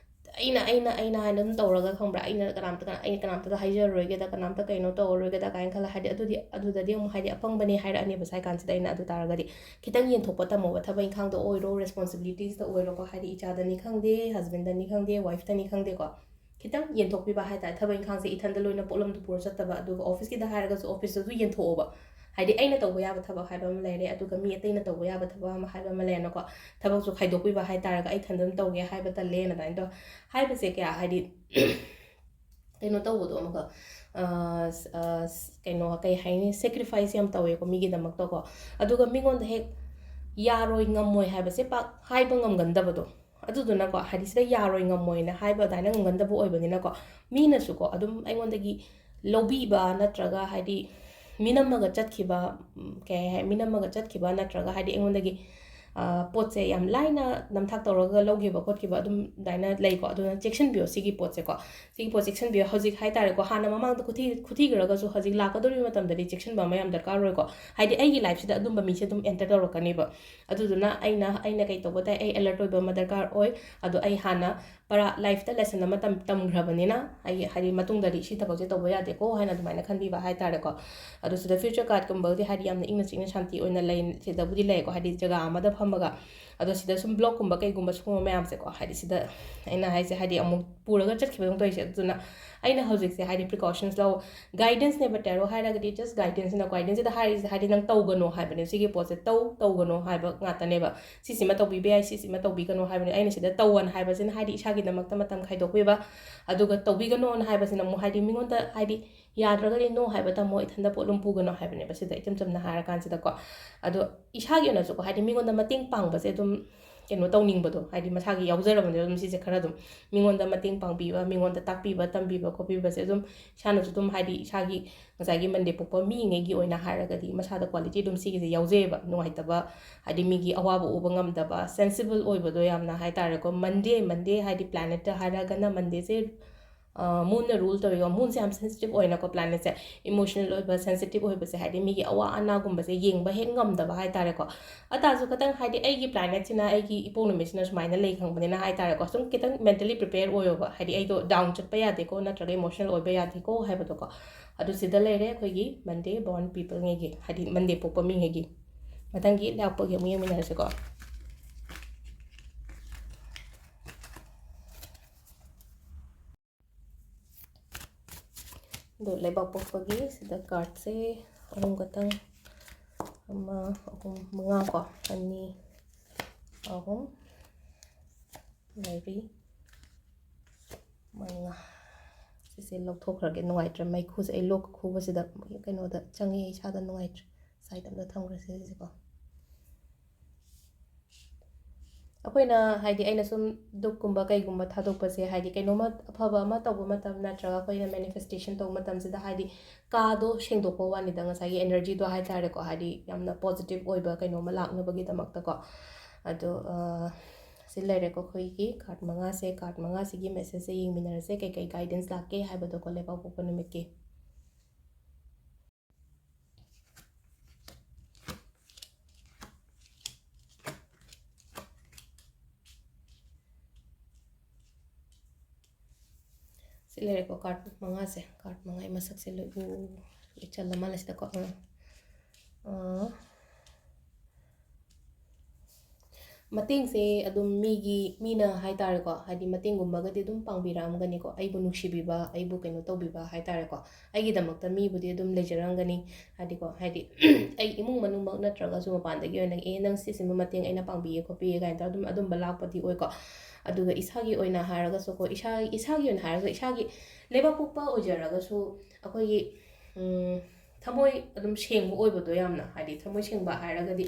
ꯑꯩꯅ, ꯑꯩꯅ, ꯑꯩꯅ ꯍꯥꯏꯅ ꯑꯗꯨꯝ ꯇꯧꯔꯒ, ꯈꯪꯕ꯭ꯔꯥ, ꯑꯩꯅ ꯀꯅꯥꯝꯇ, ꯑꯩ ꯀꯅꯥꯝꯇꯗ ꯍꯥꯏꯖꯔꯔꯣꯏꯒꯦꯗ, ꯀꯅꯥꯝꯇ ꯀꯩꯅꯣ ꯇꯧꯔꯔꯣꯏꯒꯦꯗ ꯀꯥꯏꯅ ꯈꯜꯂ, ꯍꯥꯏꯗꯤ, ꯑꯗꯨꯗꯤ, ꯑꯗꯨꯗꯗꯤ ꯑꯃꯨꯛ, ꯍꯥꯏꯗꯤ, ꯑꯄꯪꯕꯅꯦ ꯍꯥꯏꯔꯛꯑꯅꯦꯕ ꯁ꯭ꯋꯥꯏ ꯀꯥꯟꯁꯤꯗ ꯑꯩꯅ꯫ ꯑꯗꯨ ꯇꯥꯔꯒꯗꯤ ꯈꯤꯇꯪ ꯌꯦꯟꯊꯣꯛꯄ ꯇꯝꯃꯣꯕ, ꯊꯕꯛ ꯏꯪꯈꯥꯡꯗ ꯑꯣꯏꯔꯣ, responsibilitiesꯇ ꯑꯣꯏꯔꯣꯀꯣ, ꯍꯥꯏꯗꯤ, ꯏꯆꯥꯗꯅꯤ ꯈꯪꯗꯦ, husbandꯇꯅꯤ ꯈꯪꯗꯦ, wifeꯇꯅꯤ ꯈꯪꯗꯦꯀꯣ, ꯈꯤꯇꯪ ꯌꯦꯟꯊꯣꯛꯄꯤꯕ ꯍꯥꯏ ꯇꯥꯔꯦ꯫ ꯊꯕꯛ ꯏꯪꯈꯥꯡꯁꯦ ꯏꯊꯟꯗ ꯂꯣꯏꯅ ꯄꯣꯠꯂꯨꯝꯗꯨ ꯄꯨꯔ ꯆꯠꯇꯕ, ꯑꯗꯨꯒ officeꯀꯤꯗ ꯍꯥꯏꯔꯒꯁꯨ officeꯇꯁꯨ ꯌꯦꯟꯊꯣꯛꯑꯣꯕ꯫ ꯍꯥꯏꯗꯤ, ꯑꯩꯅ ꯇꯧꯕ ꯌꯥꯕ ꯊꯕꯛ ꯍꯥꯏꯕ ꯑꯃ ꯂꯩꯔꯦ, ꯑꯗꯨꯒ ꯃꯤ ꯑꯇꯩꯅ ꯇꯧꯕ ꯌꯥꯕ ꯊꯕꯛ ꯑꯃ ꯍꯥꯏꯕ ꯑꯃ ꯂꯩꯔꯦꯅꯀꯣ꯫ ꯊꯕꯛꯁꯨ ꯈꯥꯏꯗꯣꯛꯄꯤꯕ ꯍꯥꯏ ꯇꯥꯔꯒ, "ꯑꯩ ꯏꯊꯟꯗ ꯑꯗꯨꯝ ꯇꯧꯒꯦ" ꯍꯥꯏꯕ ꯇꯜꯂꯦꯅ ꯑꯗꯨꯃꯥꯏꯅ ꯇꯧ ꯍꯥꯏꯕꯁꯦ ꯀꯌꯥ, ꯍꯥꯏꯗꯤ, ꯀꯩꯅꯣ ꯇꯧꯕꯗꯣ ꯑꯃꯨꯛꯀ, ꯑ, ꯁ-, ꯑ, ꯁ-, ꯀꯩꯅꯣ, ꯀꯩ ꯍꯥꯏꯅꯤ, sacrifice ꯌꯥꯝ ꯇꯧꯋꯦꯀꯣ ꯃꯤꯒꯤꯗꯃꯛꯇꯀꯣ꯫ ꯑꯗꯨꯒ ꯃꯤꯉꯣꯟꯗ ꯍꯦꯛ ꯌꯥꯔꯣꯏ, ꯉꯝꯃꯣꯏ ꯍꯥꯏꯕꯁꯦ ꯄꯥꯛ ꯍꯥꯏꯕ ꯉꯝꯒꯟꯗꯕꯗꯣ꯫ ꯑꯗꯨꯗꯨꯅꯀꯣ, ꯍꯥꯏꯗꯤ, ꯁꯤꯗ ꯌꯥꯔꯣꯏ, ꯉꯝꯃꯣꯏꯅ ꯍꯥꯏꯕ ꯑꯗꯨꯃꯥꯏꯅ ꯉꯝꯒꯟꯗꯕ ꯑꯣꯏꯕꯅꯤꯅꯀꯣ, ꯃꯤꯅꯁꯨꯀꯣ ꯑꯗꯨꯝ ꯑꯩꯉꯣꯟꯗꯒꯤ ꯂꯧꯕꯤꯕ ꯅꯠꯇ꯭ꯔꯒ, ꯍꯥꯏꯗꯤ, ꯃꯤꯅꯝꯃꯒ ꯆꯠꯈꯤꯕ, ꯎꯝ, ꯀꯩ ꯍꯥꯏ, ꯃꯤꯅꯝꯃꯒ ꯆꯠꯈꯤꯕ ꯅꯠꯇ꯭ꯔꯒ, ꯍꯥꯏꯗꯤ, ꯑꯩꯉꯣꯟꯗꯒꯤ, ꯄꯣꯠꯁꯦ ꯌꯥꯝ ꯂꯥꯏꯅ ꯅꯝꯊꯥꯛ ꯇꯧꯔꯒ ꯂꯧꯈꯤꯕ ꯈꯣꯠꯈꯤꯕ ꯑꯗꯨꯝ ꯑꯗꯨꯃꯥꯏꯅ ꯂꯩꯀꯣ꯫ ꯑꯗꯨꯅ ꯆꯦꯛꯁꯤꯟꯕꯤꯌꯣ ꯁꯤꯒꯤ ꯄꯣꯠꯁꯦꯀꯣ꯫ ꯁꯤꯒꯤ ꯄꯣꯠ ꯆꯦꯛꯁꯤꯟꯕꯤꯌꯣ꯫ ꯍꯧꯖꯤꯛ ꯍꯥꯏ ꯇꯥꯔꯦꯀꯣ, ꯍꯥꯟꯅ ꯃꯃꯥꯡꯗ ꯈꯨꯊꯤ-, ꯈꯨꯊꯤꯈ꯭ꯔꯒꯁꯨ ꯍꯧꯖꯤꯛ ꯂꯥꯛꯀꯗꯧꯔꯤꯕ ꯃꯇꯝꯗꯗꯤ ꯆꯦꯛꯁꯤꯟꯕ ꯑꯃ ꯌꯥꯝ ꯗꯔꯀꯥꯔ ꯑꯣꯏꯀꯣ꯫ ꯍꯥꯏꯗꯤ ꯑꯩꯒꯤ ꯂꯥꯏꯐꯁꯤꯗ ꯑꯗꯨꯝꯕ ꯃꯤꯁꯦ ꯑꯗꯨꯝ ꯑꯦꯟꯇꯔ ꯇꯧꯔꯛꯀꯅꯦꯕ꯫ ꯑꯗꯨꯗꯨꯅ ꯑꯩꯅ, ꯑꯩꯅ ꯀꯩ ꯇꯧꯕ ꯇꯥꯏ, ꯑꯩ ꯑꯦꯂꯔꯠ ꯑꯣꯏꯕ ꯑꯃ ꯗꯔꯀꯥꯔ ꯑꯣꯏ꯫ ꯑꯗꯣ ꯑꯩ ꯍꯥꯟꯅ ꯄꯔꯥ ꯂꯥꯏꯐꯇ ꯂꯦꯁꯟ ꯑꯃ ꯇꯝ-, ꯇꯝꯈ꯭ꯔꯕꯅꯤꯅ ꯑꯩ ꯍꯥꯏꯗꯤ ꯃꯇꯨꯡꯗꯗꯤ ꯁꯤ ꯊꯕꯛꯁꯦ ꯇꯧꯕ ꯌꯥꯗꯦꯀꯣ ꯍꯥꯏꯅ ꯑꯗꯨꯃꯥꯏꯅ ꯈꯟꯕꯤꯕ ꯍꯥꯏ ꯇꯥꯔꯦꯀꯣ꯫ ꯑꯗꯣ ꯁꯤꯗ ꯐ꯭ꯌꯨꯆꯔ ꯀꯥꯔꯠꯀꯨꯝꯕꯗꯤ ꯍꯥꯏꯗꯤ ꯌꯥꯝꯅ ꯏꯪꯅ ꯆꯤꯛꯅ ꯁꯥꯟꯇꯤ ꯑꯣꯏꯅ ꯂꯩ, ꯁꯤꯗꯕꯨꯗꯤ ꯂꯩꯀꯣ, ꯍꯥꯏꯗꯤ ꯖꯒꯥ ꯑꯃꯗ ꯐꯝꯃꯒ꯫ ꯑꯗꯣ ꯁꯤꯗ ꯁꯨꯝ ꯕ꯭ꯂꯣꯛꯀꯨꯝꯕ ꯀꯩꯒꯨꯝꯕ ꯁꯤꯒꯨꯝꯕ ꯃꯌꯥꯝꯁꯦꯀꯣ, ꯍꯥꯏꯗꯤ ꯁꯤꯗ ꯑꯩꯅ ꯍꯥꯏꯁꯦ ꯍꯥꯏꯗꯤ ꯑꯃꯨꯛ ꯄꯨꯔꯒ ꯆꯠꯈꯤꯕꯗꯧ ꯇꯧꯔꯤꯁꯦ꯫ ꯑꯗꯨꯅ ꯑꯩꯅ ꯍꯧꯖꯤꯛꯁꯦ ꯍꯥꯏꯗꯤ ꯄ꯭ꯔꯤꯀꯣꯁꯟꯁ ꯂꯧ, ꯒꯥꯏꯗꯦꯟꯁꯅꯦꯕ꯫ ꯇꯦꯔꯣ ꯍꯥꯏꯔꯒꯗꯤ ꯖꯁ ꯒꯥꯏꯗꯦꯟꯁꯅ, ꯒꯥꯏꯗꯦꯟꯁꯁꯤꯗ ꯍꯥꯏꯔꯤꯁꯦ ꯍꯥꯏꯗꯤ ꯅꯪ ꯇꯧꯒꯅꯣ ꯍꯥꯏꯕꯅꯦ꯫ ꯁꯤꯒꯤ ꯄꯣꯠꯁꯦ ꯇꯧ, ꯇꯧꯒꯅꯣ ꯍꯥꯏꯕ ꯉꯥꯛꯇꯅꯦꯕ꯫ ꯁꯤꯁꯤꯃ ꯇꯧꯕꯤꯕ ꯌꯥꯏ, ꯁꯤꯁꯤꯃ ꯇꯧꯕꯤꯒꯅꯣ ꯍꯥꯏꯕꯅꯦ꯫ ꯑꯩꯅ ꯁꯤꯗ ꯇꯧꯋꯣꯅ ꯍꯥꯏꯕꯁꯤꯅ ꯍꯥꯏꯗꯤ ꯏꯁꯥꯒꯤꯗꯃꯛꯇ ꯃꯇꯝ ꯈꯥꯏꯗꯣꯛꯄꯤꯕ, ꯑꯗꯨꯒ ꯇꯧꯕꯤꯒꯅꯣꯅ ꯍꯥꯏꯕꯁꯤꯅ ꯑꯃꯨꯛ ꯍꯥꯏꯗꯤ ꯃꯤꯉꯣꯟꯗ ꯍꯥꯏꯗꯤ ꯌꯥꯗ꯭ꯔꯒꯗꯤ ꯅꯣ ꯍꯥꯏꯕ ꯇꯝꯃꯣ, ꯏꯊꯟꯗ ꯄꯣꯠꯂꯨꯝ ꯄꯨꯒꯅꯣ ꯍꯥꯏꯕꯅꯦꯕ ꯁꯤꯗ ꯏꯆꯝ ꯆꯝꯅ ꯍꯥꯏꯔꯀꯥꯟꯁꯤꯗꯀꯣ꯫ ꯑꯗꯣ ꯏꯁꯥꯒꯤ ꯑꯣꯏꯅꯁꯨꯀꯣ ꯍꯥꯏꯗꯤ ꯃꯤꯉꯣꯟꯗ ꯃꯇꯦꯡ ꯄꯥꯡꯕꯁꯦ ꯑꯗꯨꯝ ꯀꯩꯅꯣ ꯇꯧꯅꯤꯡꯕꯗꯣ, ꯍꯥꯏꯗꯤ ꯃꯁꯥꯒꯤ ꯌꯥꯎꯖꯔꯕꯅꯦꯕ ꯑꯗꯨꯝ ꯁꯤꯁꯦ ꯈꯔ ꯑꯗꯨꯝ ꯃꯤꯉꯣꯟꯗ ꯃꯇꯦꯡ ꯄꯥꯡꯕꯤꯕ, ꯃꯤꯉꯣꯟꯗ ꯇꯥꯛꯄꯤꯕ ꯇꯝꯕꯤꯕ ꯈꯣꯠꯄꯤꯕꯁꯦ ꯑꯗꯨꯝ ꯏꯁꯥꯅꯁꯨ ꯑꯗꯨꯝ ꯍꯥꯏꯗꯤ ꯏꯁꯥꯒꯤ ꯉꯁꯥꯏꯒꯤ ꯃꯟꯗꯦ ꯄꯣꯛꯄ ꯃꯤꯉꯩꯒꯤ ꯑꯣꯏꯅ ꯍꯥꯏꯔꯒꯗꯤ ꯃꯁꯥꯗ ꯀ꯭ꯋꯥꯂꯤꯇꯤ ꯑꯗꯨꯝ ꯁꯤꯒꯤꯁꯦ ꯌꯥꯎꯖꯩꯌꯦꯕ꯫ ꯅꯨꯡꯉꯥꯏꯇꯕ, ꯍꯥꯏꯗꯤ ꯃꯤꯒꯤ ꯑꯋꯥꯕ ꯎꯕ ꯉꯝꯗꯕ, ꯁꯦꯟꯁꯤꯕꯜ ꯑꯣꯏꯕꯗꯣ ꯌꯥꯝꯅ ꯍꯥꯏ ꯇꯥꯔꯦꯀꯣ꯫ ꯃꯟꯗꯦ, ꯃꯟꯗꯦ ꯍꯥꯏꯗꯤ ꯄ꯭ꯂꯥꯅꯦꯠꯇ ꯍꯥꯏꯔꯒꯅ ꯃꯟꯗꯦꯁꯦ, ꯑ, ꯃꯨꯟꯅ ꯔꯨꯜ ꯇꯧꯋꯤꯀꯣ꯫ ꯃꯨꯟꯁꯦ ꯌꯥꯝ ꯁꯦꯟꯁꯤꯇꯤꯞ ꯑꯣꯏꯅꯀꯣ, ꯄ꯭ꯂꯥꯅꯦꯠꯁꯦ ꯏꯃꯣꯁꯅꯦꯜ ꯑꯣꯏꯕ, ꯁꯦꯟꯁꯤꯇꯤꯞ ꯑꯣꯏꯕꯁꯦ ꯍꯥꯏꯗꯤ ꯃꯤꯒꯤ ꯑꯋꯥ ꯑꯅꯥꯒꯨꯝꯕꯁꯦ ꯌꯦꯡꯕ ꯍꯦꯛ ꯉꯝꯗꯕ ꯍꯥꯏ ꯇꯥꯔꯦꯀꯣ꯫ ꯑꯇꯥꯁꯨ ꯈꯇꯪ ꯍꯥꯏꯗꯤ ꯑꯩꯒꯤ ꯄ꯭ꯂꯥꯅꯦꯠꯁꯤꯅ, ꯑꯩꯒꯤ ꯏꯄꯣꯛ ꯅꯨꯃꯤꯠꯁꯤꯅ ꯁꯨꯃꯥꯏꯅ ꯂꯩ ꯈꯪꯕꯅꯤꯅ ꯍꯥꯏ ꯇꯥꯔꯦꯀꯣ, ꯁꯨꯝ ꯈꯤꯇꯪ ꯃꯦꯟꯇꯂꯤ ꯄ꯭ꯔꯤꯄꯦꯌꯔ ꯑꯣꯏꯌꯣꯕ꯫ ꯍꯥꯏꯗꯤ ꯑꯩꯗꯣ ꯗꯥꯎꯟ ꯆꯠꯄ ꯌꯥꯗꯦꯀꯣ, ꯅꯠꯇ꯭ꯔꯒ ꯏꯃꯣꯁꯅꯦꯜ ꯑꯣꯏꯕ ꯌꯥꯗꯦꯀꯣ ꯍꯥꯏꯕꯗꯣꯀꯣ꯫ ꯑꯗꯨ ꯁꯤꯗ ꯂꯩꯔꯦ ꯑꯩꯈꯣꯏꯒꯤ ꯃꯟꯗꯦ ꯕꯣꯔꯟ ꯄꯤꯄꯜꯉꯩꯒꯤ, ꯍꯥꯏꯗꯤ ꯃꯟꯗꯦ ꯄꯣꯛꯄ ꯃꯤꯉꯩꯒꯤ꯫ ꯃꯊꯪꯒꯤ ꯂꯩꯕꯥꯛꯄꯣꯛꯄꯒꯤ ꯑꯃꯨꯛ ꯌꯦꯡꯃꯤꯟꯅꯔꯁꯤꯀꯣ꯫ ꯑꯗꯣ ꯂꯩꯕꯥꯛꯄꯣꯛꯄꯒꯤ ꯁꯤꯗ ꯀꯥꯔꯠꯁꯦ ꯑꯍꯨꯝ ꯈꯛꯇꯪ, ꯑꯃ, ꯑꯍꯨꯝ, ꯃꯉꯥ ꯀꯣ, ꯑꯅꯤ, ꯑꯍꯨꯝ, ꯃꯔꯤ, ꯃꯉꯥ꯫ ꯁꯤꯁꯦ ꯂꯧꯊꯣꯛꯈ꯭ꯔꯒꯦ, ꯅꯨꯡꯉꯥꯏꯇ꯭ꯔꯦ ꯃꯩꯈꯨꯁꯦ꯫ ꯑꯩ ꯂꯣꯛ ꯈꯨꯕꯁꯤꯗ ꯀꯩꯅꯣꯗ ꯆꯪꯉꯦ, ꯏꯁꯥꯗ ꯅꯨꯡꯉꯥꯏꯇ꯭ꯔꯦ꯫ ꯁꯥꯏꯗ ꯑꯝꯇ ꯊꯝꯈ꯭ꯔꯁꯦ ꯁꯤꯁꯦꯀꯣ꯫ ꯑꯩꯈꯣꯏꯅ ꯍꯥꯏꯗꯤ ꯑꯩꯅ ꯁꯨꯝ ꯙꯨꯞꯀꯨꯝꯕ ꯀꯩꯒꯨꯝꯕ ꯊꯥꯗꯣꯛꯄꯁꯦ ꯍꯥꯏꯗꯤ ꯀꯩꯅꯣꯝꯃ ꯑꯐꯕ ꯑꯃ ꯇꯧꯕ ꯃꯇꯝ ꯅꯠꯇ꯭ꯔꯒ ꯑꯩꯈꯣꯏꯅ ꯃꯦꯅꯤꯐꯦꯁꯇꯦꯁꯟ ꯇꯧꯕ ꯃꯇꯝꯁꯤꯗ ꯍꯥꯏꯗꯤ ꯀꯥꯗꯣ ꯁꯦꯡꯗꯣꯛꯄ ꯋꯥꯅꯤꯗ, ꯉꯁꯥꯏꯒꯤ ꯑꯦꯅꯔꯖꯤꯗꯣ ꯍꯥꯏ ꯇꯥꯔꯦꯀꯣ, ꯍꯥꯏꯗꯤ ꯌꯥꯝꯅ ꯄꯣꯖꯤꯇꯤꯞ ꯑꯣꯏꯕ ꯀꯩꯅꯣꯝꯃ ꯂꯥꯛꯅꯕꯒꯤꯗꯃꯛꯇꯀꯣ꯫ ꯑꯗꯣ ꯁꯤ ꯂꯩꯔꯦꯀꯣ ꯑꯩꯈꯣꯏꯒꯤ ꯀꯥꯔꯠ ꯃꯉꯥꯁꯦ꯫ ꯀꯥꯔꯠ ꯃꯉꯥꯁꯤꯒꯤ ꯃꯦꯁꯦꯖꯁꯦ ꯌꯦꯡꯃꯤꯟꯅꯔꯁꯦ, ꯀꯩꯀꯩ ꯒꯥꯏꯗꯦꯟꯁ ꯂꯥꯛꯀꯦ ꯍꯥꯏꯕꯗꯣꯀꯣ ꯂꯩꯕꯥꯛꯄꯣꯛꯄ ꯅꯨꯃꯤꯠꯀꯤ꯫ ꯁꯤ ꯂꯩꯔꯦꯀꯣ ꯀꯥꯔꯠ ꯃꯉꯥꯁꯦ꯫ ꯀꯥꯔꯠ ꯃꯉꯥꯒꯤ ꯃꯁꯛꯁꯦ ꯂꯣꯏ ꯎ ꯂꯣꯏ ꯆꯜꯂ ꯃꯥꯜꯂꯦ ꯁꯤꯗꯀꯣ꯫ ꯑꯥ꯫ ꯑꯥ꯫ ꯃꯇꯦꯡꯁꯦ ꯑꯗꯨꯝ ꯃꯤꯒꯤ, ꯃꯤꯅ ꯍꯥꯏ ꯇꯥꯔꯦꯀꯣ, ꯍꯥꯏꯗꯤ ꯃꯇꯦꯡꯒꯨꯝꯕꯒꯗꯤ ꯑꯗꯨꯝ ꯄꯥꯡꯕꯤꯔꯛꯑꯝꯒꯅꯤꯀꯣ꯫ ꯑꯩꯕꯨ ꯅꯨꯡꯁꯤꯕꯤꯕ, ꯑꯩꯕꯨ ꯀꯩꯅꯣ ꯇꯧꯕꯤꯕ ꯍꯥꯏ ꯇꯥꯔꯦꯀꯣ, ꯑꯩꯒꯤꯗꯃꯛꯇ ꯃꯤꯕꯨꯗꯤ ꯑꯗꯨꯝ ꯂꯩꯖꯔꯝꯒꯅꯤ꯫ ꯍꯥꯏꯗꯤꯀꯣ, ꯍꯥꯏꯗꯤ ꯑꯩ ꯏꯃꯨꯡ ꯃꯅꯨꯡꯃꯛ ꯅꯠꯇ꯭ꯔꯒꯁꯨ ꯃꯄꯥꯟꯗꯒꯤ ꯑꯣꯏꯅ, "ꯑꯦ, ꯅꯪ ꯁꯤꯁꯤꯃ ꯃꯇꯦꯡ ꯑꯩꯅ ꯄꯥꯡꯕꯤꯒꯦ ꯈꯣꯠꯄꯤꯒꯦ" ꯀꯥꯏꯅ ꯇꯧꯔꯒ ꯑꯗꯨꯝ ꯑꯗꯨꯝꯕ ꯂꯥꯛꯄꯗꯤ ꯑꯣꯏꯀꯣ꯫ ꯑꯗꯨꯒ ꯏꯁꯥꯒꯤ ꯑꯣꯏꯅ ꯍꯥꯏꯔꯒꯁꯨꯀꯣ, ꯏꯁꯥ, ꯏꯁꯥꯒꯤ ꯑꯣꯏꯅ ꯍꯥꯏꯔꯒ, ꯏꯁꯥꯒꯤ ꯂꯩꯕꯥꯛꯄꯣꯛꯄ ꯑꯣꯏꯖꯔꯒꯁꯨ ꯑꯩꯈꯣꯏꯒꯤ, ꯎꯝ, ꯊꯃꯣꯏ ꯑꯗꯨꯝ ꯁꯦꯡꯕ ꯑꯣꯏꯕꯗꯣ, ꯌꯥꯝꯅ, ꯍꯥꯏꯗꯤ, ꯊꯃꯣꯏ ꯁꯦꯡꯕ ꯍꯥꯏꯔꯒꯗꯤ,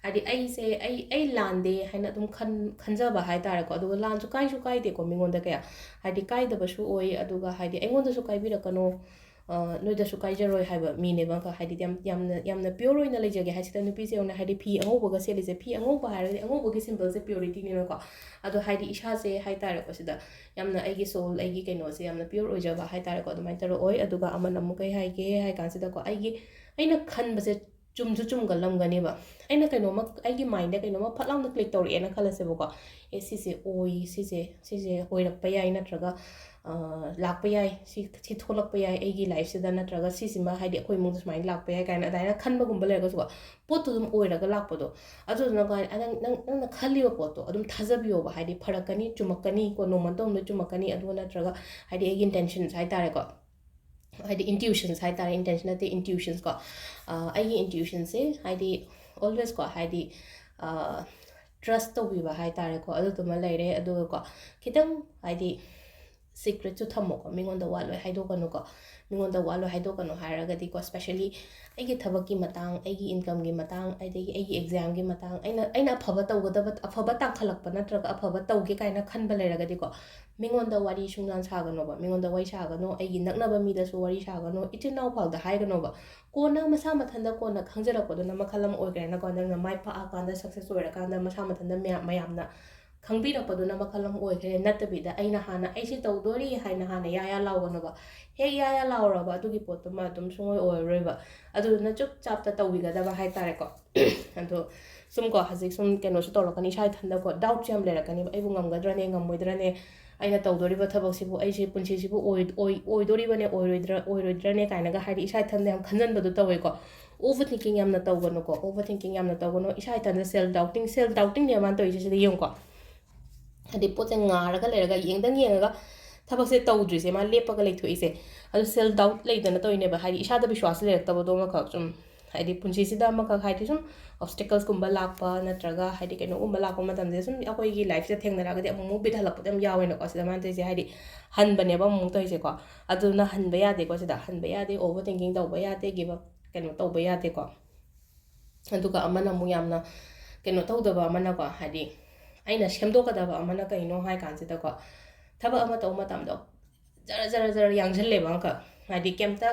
ꯍꯥꯏꯗꯤ, ꯑꯩꯁꯦ, ꯑꯩ, ꯑꯩ ꯂꯥꯟꯗꯦ ꯍꯥꯏꯅ ꯑꯗꯨꯝ ꯈꯟ-, ꯈꯟꯖꯕ ꯍꯥꯏ ꯇꯥꯔꯦꯀꯣ꯫ ꯑꯗꯨꯒ ꯂꯥꯟꯁꯨ ꯀꯥꯏꯁꯨ ꯀꯥꯏꯗꯦꯀꯣ ꯃꯤꯉꯣꯟꯗ ꯀꯌꯥ, ꯍꯥꯏꯗꯤ, ꯀꯥꯏꯗꯕꯁꯨ ꯑꯣꯏ꯫ ꯑꯗꯨꯒ, ꯍꯥꯏꯗꯤ, ꯑꯩꯉꯣꯟꯗꯁꯨ ꯀꯥꯏꯕꯤꯔꯛꯀꯅꯣ, ꯑ, ꯅꯣꯏꯗꯁꯨ ꯀꯥꯏꯖꯔꯣꯏ ꯍꯥꯏꯕ ꯃꯤꯅꯦꯕ꯫ ꯍꯥꯏꯗꯤ, ꯌꯥꯝ, ꯌꯥꯝꯅ, ꯌꯥꯝꯅ ꯄ꯭ꯌꯣꯔ ꯑꯣꯏꯅ ꯂꯩꯖꯒꯦ ꯍꯥꯏꯁꯤꯗ, ꯅꯨꯄꯤꯁꯦ ꯌꯦꯡꯉꯨꯅꯦ, ꯍꯥꯏꯗꯤ, ꯐꯤ ꯑꯉꯧꯕꯒ ꯁꯦꯠꯂꯤꯁꯦ, ꯐꯤ ꯑꯉꯧꯕ ꯍꯥꯏꯔꯒꯗꯤ ꯑꯉꯧꯕꯒꯤ ꯁꯤꯝꯕꯜꯁꯦ ꯄ꯭ꯌꯣꯔꯤꯇꯤꯅꯦꯕꯀꯣ꯫ ꯑꯗꯣ, ꯍꯥꯏꯗꯤ, ꯏꯁꯥꯁꯦ ꯍꯥꯏ ꯇꯥꯔꯦꯀꯣ ꯁꯤꯗ, ꯌꯥꯝꯅ ꯑꯩꯒꯤ ꯁꯣꯜ, ꯑꯩꯒꯤ ꯀꯩꯅꯣꯁꯦ ꯌꯥꯝꯅ ꯄ꯭ꯌꯣꯔ ꯑꯣꯏꯖꯕ ꯍꯥꯏ ꯇꯥꯔꯦꯀꯣ, ꯑꯗꯨꯃꯥꯏꯅ ꯇꯧꯔ ꯑꯣꯏ꯫ ꯑꯗꯨꯒ ꯑꯃꯅ ꯑꯃꯨꯛ ꯀꯩ ꯍꯥꯏꯒꯦ ꯍꯥꯏ ꯀꯥꯟꯁꯤꯗꯀꯣ, ꯑꯩꯒꯤ, ꯑꯩꯅ ꯈꯟꯕꯁꯦ ꯆꯨꯝꯁꯨ ꯆꯨꯝꯒꯜꯂꯝꯒꯅꯦꯕ꯫ ꯑꯩꯅ ꯀꯩꯅꯣꯝꯃ, ꯑꯩꯒꯤ ꯃꯥꯏꯟꯗ ꯀꯩꯅꯣꯝꯃ ꯐꯠ ꯂꯥꯎꯅ ꯀ꯭ꯂꯤꯛ ꯇꯧꯔꯛꯑꯦꯅ ꯈꯜꯂꯁꯦꯕꯀꯣ, "ꯑꯦ, ꯁꯤꯁꯦ ꯑꯣꯏ, ꯁꯤꯁꯦ, ꯁꯤꯁꯦ ꯑꯣꯏꯔꯛꯄ ꯌꯥꯏ", ꯅꯠꯇ꯭ꯔꯒ, ꯑ, "ꯂꯥꯛꯄ ꯌꯥꯏ, ꯁꯤ, ꯁꯤ ꯊꯣꯛꯂꯛꯄ ꯌꯥꯏ ꯑꯩꯒꯤ ꯂꯥꯏꯐꯁꯤꯗ", ꯅꯠꯇ꯭ꯔꯒ, "ꯁꯤꯁꯤꯃ, ꯍꯥꯏꯗꯤ, ꯑꯩꯈꯣꯏ ꯏꯃꯨꯡꯗ ꯁꯨꯃꯥꯏꯅ ꯂꯥꯛꯄ ꯌꯥꯏ" ꯀꯥꯏꯅ ꯑꯗꯨꯃꯥꯏꯅ ꯈꯟꯕꯒꯨꯝꯕ ꯂꯩꯔꯒꯁꯨꯀꯣ, ꯄꯣꯠꯇꯨ ꯑꯗꯨꯝ ꯑꯣꯏꯔꯒ ꯂꯥꯛꯄꯗꯣ꯫ ꯑꯗꯨꯗꯨꯅ ꯀꯃꯥꯏꯅ ꯅꯪ, ꯅꯪ, ꯅꯪꯅ ꯈꯜꯂꯤꯕ ꯄꯣꯠꯇꯣ ꯑꯗꯨꯝ ꯊꯥꯖꯕꯤꯌꯣꯕ, ꯍꯥꯏꯗꯤ, ꯐꯔꯛꯀꯅꯤ, ꯆꯨꯝꯃꯛꯀꯅꯤ ꯀꯣ, ꯅꯣꯡꯃ ꯅꯠꯇ꯭ꯔ ꯅꯣꯡꯃꯗꯤ ꯆꯨꯝꯃꯛꯀꯅꯤ꯫ ꯑꯗꯨꯒ ꯅꯠꯇ꯭ꯔꯒ, ꯍꯥꯏꯗꯤ, ꯑꯩꯒꯤ ꯏꯟꯇꯦꯟꯁꯟꯁ ꯍꯥꯏ ꯇꯥꯔꯦꯀꯣ, ꯍꯥꯏꯗꯤ, ꯏꯟꯇ꯭ꯌꯨꯁꯟꯁ ꯍꯥꯏ ꯇꯥꯔꯦ, ꯏꯟꯇꯦꯟꯁꯟ ꯅꯠꯇꯦ, ꯏꯟꯇ꯭ꯌꯨꯁꯟꯁ ꯀꯣ꯫ ꯑ, ꯑꯩꯒꯤ ꯏꯟꯇ꯭ꯌꯨꯁꯟꯁꯦ, ꯍꯥꯏꯗꯤ, ꯑꯣꯜꯋꯦꯁ ꯀꯣ, ꯍꯥꯏꯗꯤ, ꯑ, ꯇ꯭ꯔꯁ ꯇꯧꯕꯤꯕ ꯍꯥꯏ ꯇꯥꯔꯦꯀꯣ, ꯑꯗꯨꯗꯨꯃ ꯂꯩꯔꯦ꯫ ꯑꯗꯨꯒꯀꯣ, ꯈꯤꯇꯪ, ꯍꯥꯏꯗꯤ, ꯁꯤꯀ꯭ꯔꯦꯠꯁꯨ ꯊꯝꯃꯣꯀꯣ, ꯃꯤꯉꯣꯟꯗ ꯋꯥ ꯂꯣꯏ ꯍꯥꯏꯗꯣꯛꯀꯅꯨꯀꯣ꯫ ꯃꯤꯉꯣꯟꯗ ꯋꯥ ꯂꯣꯏ ꯍꯥꯏꯗꯣꯛꯀꯅꯨ ꯍꯥꯏꯔꯒꯗꯤꯀꯣ, especially ꯑꯩꯒꯤ ꯊꯕꯛꯀꯤ ꯃꯇꯥꯡ, ꯑꯩꯒꯤ incomeꯒꯤ ꯃꯇꯥꯡ, ꯑꯗꯒꯤ ꯑꯩꯒꯤ examꯒꯤ ꯃꯇꯥꯡ, ꯑꯩꯅ, ꯑꯩꯅ ꯑꯐꯕ ꯇꯧꯒꯗꯕ, ꯑꯐꯕ ꯇꯥꯡꯈꯠꯂꯛꯄ ꯅꯠꯇ꯭ꯔꯒ ꯑꯐꯕ ꯇꯧꯒꯦ ꯀꯥꯏꯅ ꯈꯟꯕ ꯂꯩꯔꯒꯗꯤꯀꯣ, ꯃꯤꯉꯣꯟꯗ ꯋꯥꯔꯤ ꯁꯨꯡꯁꯥꯟ ꯁꯥꯒꯅꯣꯕ, ꯃꯤꯉꯣꯟꯗ ꯋꯥꯔꯤ ꯁꯥꯒꯅꯣ, ꯑꯩꯒꯤ ꯅꯛꯅꯕ ꯃꯤꯗꯁꯨ ꯋꯥꯔꯤ ꯁꯥꯒꯅꯣ, ꯏꯆꯤꯟ ꯏꯅꯥꯎ ꯐꯥꯎꯗ ꯍꯥꯏꯒꯅꯣꯕ꯫ ꯀꯣꯟꯅ ꯃꯁꯥ ꯃꯊꯟꯇ ꯀꯣꯟꯅ ꯈꯪꯖꯔꯛꯄꯗꯨꯅ ꯃꯈꯜ ꯑꯃ ꯑꯣꯏꯈ꯭ꯔꯦꯅꯀꯣ, ꯅꯪꯅ ꯃꯥꯏ ꯄꯥꯛꯑꯀꯥꯟꯗ, success ꯑꯣꯏꯔꯀꯥꯟꯗ ꯃꯁꯥ ꯃꯊꯟꯇ ꯃꯌꯥꯝ, ꯃꯌꯥꯝꯅ ꯈꯪꯕꯤꯔꯛꯄꯗꯨꯅ ꯃꯈꯜ ꯑꯃ ꯑꯣꯏꯈ꯭ꯔꯦ꯫ ꯅꯠꯇꯕꯤꯗ ꯑꯩꯅ ꯍꯥꯟꯅ "ꯑꯩ ꯁꯤ ꯇꯧꯗꯣꯔꯤ" ꯍꯥꯏꯅ ꯍꯥꯟꯅ ꯌꯥ ꯌꯥ ꯂꯥꯎꯒꯅꯣꯕ꯫ ꯍꯦꯛ ꯌꯥ ꯌꯥ ꯂꯥꯎꯔꯕ ꯑꯗꯨꯒꯤ ꯄꯣꯠꯇꯨꯃ ꯑꯗꯨꯝ ꯁꯨꯡꯑꯣꯏ ꯑꯣꯏꯔꯔꯣꯏꯕ꯫ ꯑꯗꯨꯗꯨꯅ ꯆꯨꯞ ꯆꯥꯞꯇ ꯇꯧꯕꯤꯒꯗꯕ ꯍꯥꯏꯇꯥꯔꯦꯀꯣ꯫ ꯑꯗꯣ ꯁꯨꯝ ꯀꯣ, ꯍꯧꯖꯤꯛ ꯁꯨꯝ ꯀꯩꯅꯣꯁꯨ ꯇꯧꯔꯛꯀꯅꯤ, ꯏꯁꯥ ꯏꯊꯟꯗꯀꯣ doubtꯁꯨ ꯌꯥꯝ ꯂꯩꯔꯛꯀꯅꯤꯕ, "ꯑꯩꯕꯨ ꯉꯝꯒꯗ꯭ꯔꯅꯦ, ꯉꯝꯃꯣꯏꯗ꯭ꯔꯅꯦ? ꯑꯩꯅ ꯇꯧꯗꯣꯔꯤꯕ ꯊꯕꯛꯁꯤꯕꯨ, ꯑꯩꯁꯦ ꯄꯨꯟꯁꯤꯁꯤꯕꯨ ꯑꯣꯏ-, ꯑꯣꯏ-, ꯑꯣꯏꯗꯣꯔꯤꯕꯅꯦ, ꯑꯣꯏꯔꯣꯏꯗ꯭ꯔꯥ, ꯑꯣꯏꯔꯣꯏꯗ꯭ꯔꯅꯦ?" ꯀꯥꯏꯅꯒ ꯍꯥꯏꯗꯤ ꯏꯁꯥ ꯏꯊꯟꯗ ꯌꯥꯝ ꯈꯟꯖꯟꯕꯗꯣ ꯇꯧꯋꯦꯀꯣ꯫ Overthinking ꯌꯥꯝꯅ ꯇꯧꯒꯅꯨꯀꯣ꯫ Overthinking ꯌꯥꯝꯅ ꯇꯧꯒꯅꯨ꯫ ꯏꯁꯥ ꯏꯊꯟꯗ self doubting, self doubtingꯅꯦ ꯃꯥꯅ ꯇꯧꯔꯤꯁꯦ ꯁꯤꯗ ꯌꯦꯡꯉꯨꯀꯣ꯫ ꯍꯥꯏꯗꯤ ꯄꯣꯠꯁꯦ ꯉꯥꯔꯒ ꯂꯩꯔꯒ, ꯌꯦꯡꯗꯪ ꯌꯦꯡꯉꯒ ꯊꯕꯛꯁꯦ ꯇꯧꯗ꯭ꯔꯤꯁꯦ, ꯃꯥ ꯂꯦꯞꯄꯒ ꯂꯩꯊꯣꯛꯏꯁꯦ꯫ ꯑꯗꯨ self doubt ꯂꯩꯗꯅ ꯇꯧꯔꯤꯅꯦꯕ, ꯍꯥꯏꯗꯤ ꯏꯁꯥꯗ ꯕꯤꯁ꯭ꯋꯥꯁ ꯂꯩꯔꯛꯇꯕꯗꯣ ꯑꯃꯈꯛ꯫ ꯁꯨꯝ ꯍꯥꯏꯗꯤ ꯄꯨꯟꯁꯤꯁꯤꯗ ꯑꯃꯈꯛ, ꯍꯥꯏꯗꯤ ꯁꯨꯝ obstaclesꯀꯨꯝꯕ ꯂꯥꯛꯄ ꯅꯠꯇ꯭ꯔꯒ ꯍꯥꯏꯗꯤ ꯀꯩꯅꯣꯒꯨꯝꯕ ꯂꯥꯛꯄ ꯃꯇꯝꯁꯤꯗ, ꯁꯨꯝ ꯑꯩꯈꯣꯏꯒꯤ lifeꯁꯤꯗ ꯊꯦꯡꯅꯔꯛꯑꯒꯗꯤ ꯑꯃꯨꯛ ꯑꯃꯨꯛ ꯕꯤꯠ ꯍꯜꯂꯛꯄꯗꯣ ꯌꯥꯝ ꯌꯥꯎꯋꯦꯅꯀꯣ꯫ ꯁꯤꯗ ꯃꯥꯅ ꯇꯧꯔꯤꯁꯦ ꯍꯥꯏꯗꯤ ꯍꯟꯕꯅꯦꯕ ꯑꯃꯨꯛ ꯇꯧꯔꯤꯁꯦꯀꯣ꯫ ꯑꯗꯨꯅ ꯍꯟꯕ ꯌꯥꯗꯦꯀꯣ, ꯁꯤꯗ ꯍꯟꯕ ꯌꯥꯗꯦ, overthinking ꯇꯧꯕ ꯌꯥꯗꯦ, give up ꯀꯩꯅꯣ ꯇꯧꯕ ꯌꯥꯗꯦꯀꯣ꯫ ꯑꯗꯨꯒ ꯑꯃꯅ ꯑꯃꯨꯛ ꯌꯥꯝꯅ ꯀꯩꯅꯣ ꯇꯧꯗꯕ ꯑꯃꯅꯀꯣ, ꯍꯥꯏꯗꯤ ꯑꯩꯅ ꯁꯦꯝꯗꯣꯛꯀꯗꯕ ꯑꯃꯅ ꯀꯩꯅꯣ ꯍꯥꯏ ꯀꯥꯟꯁꯤꯗꯀꯣ, ꯊꯕꯛ ꯑꯃ ꯇꯧꯕ ꯃꯇꯝꯗ ꯖꯔ ꯖꯔ ꯖꯔ ꯌꯥꯡꯁꯤꯜꯂꯦꯕ ꯑꯃꯈꯛ꯫ ꯍꯥꯏꯗꯤ ꯀꯩꯝꯇ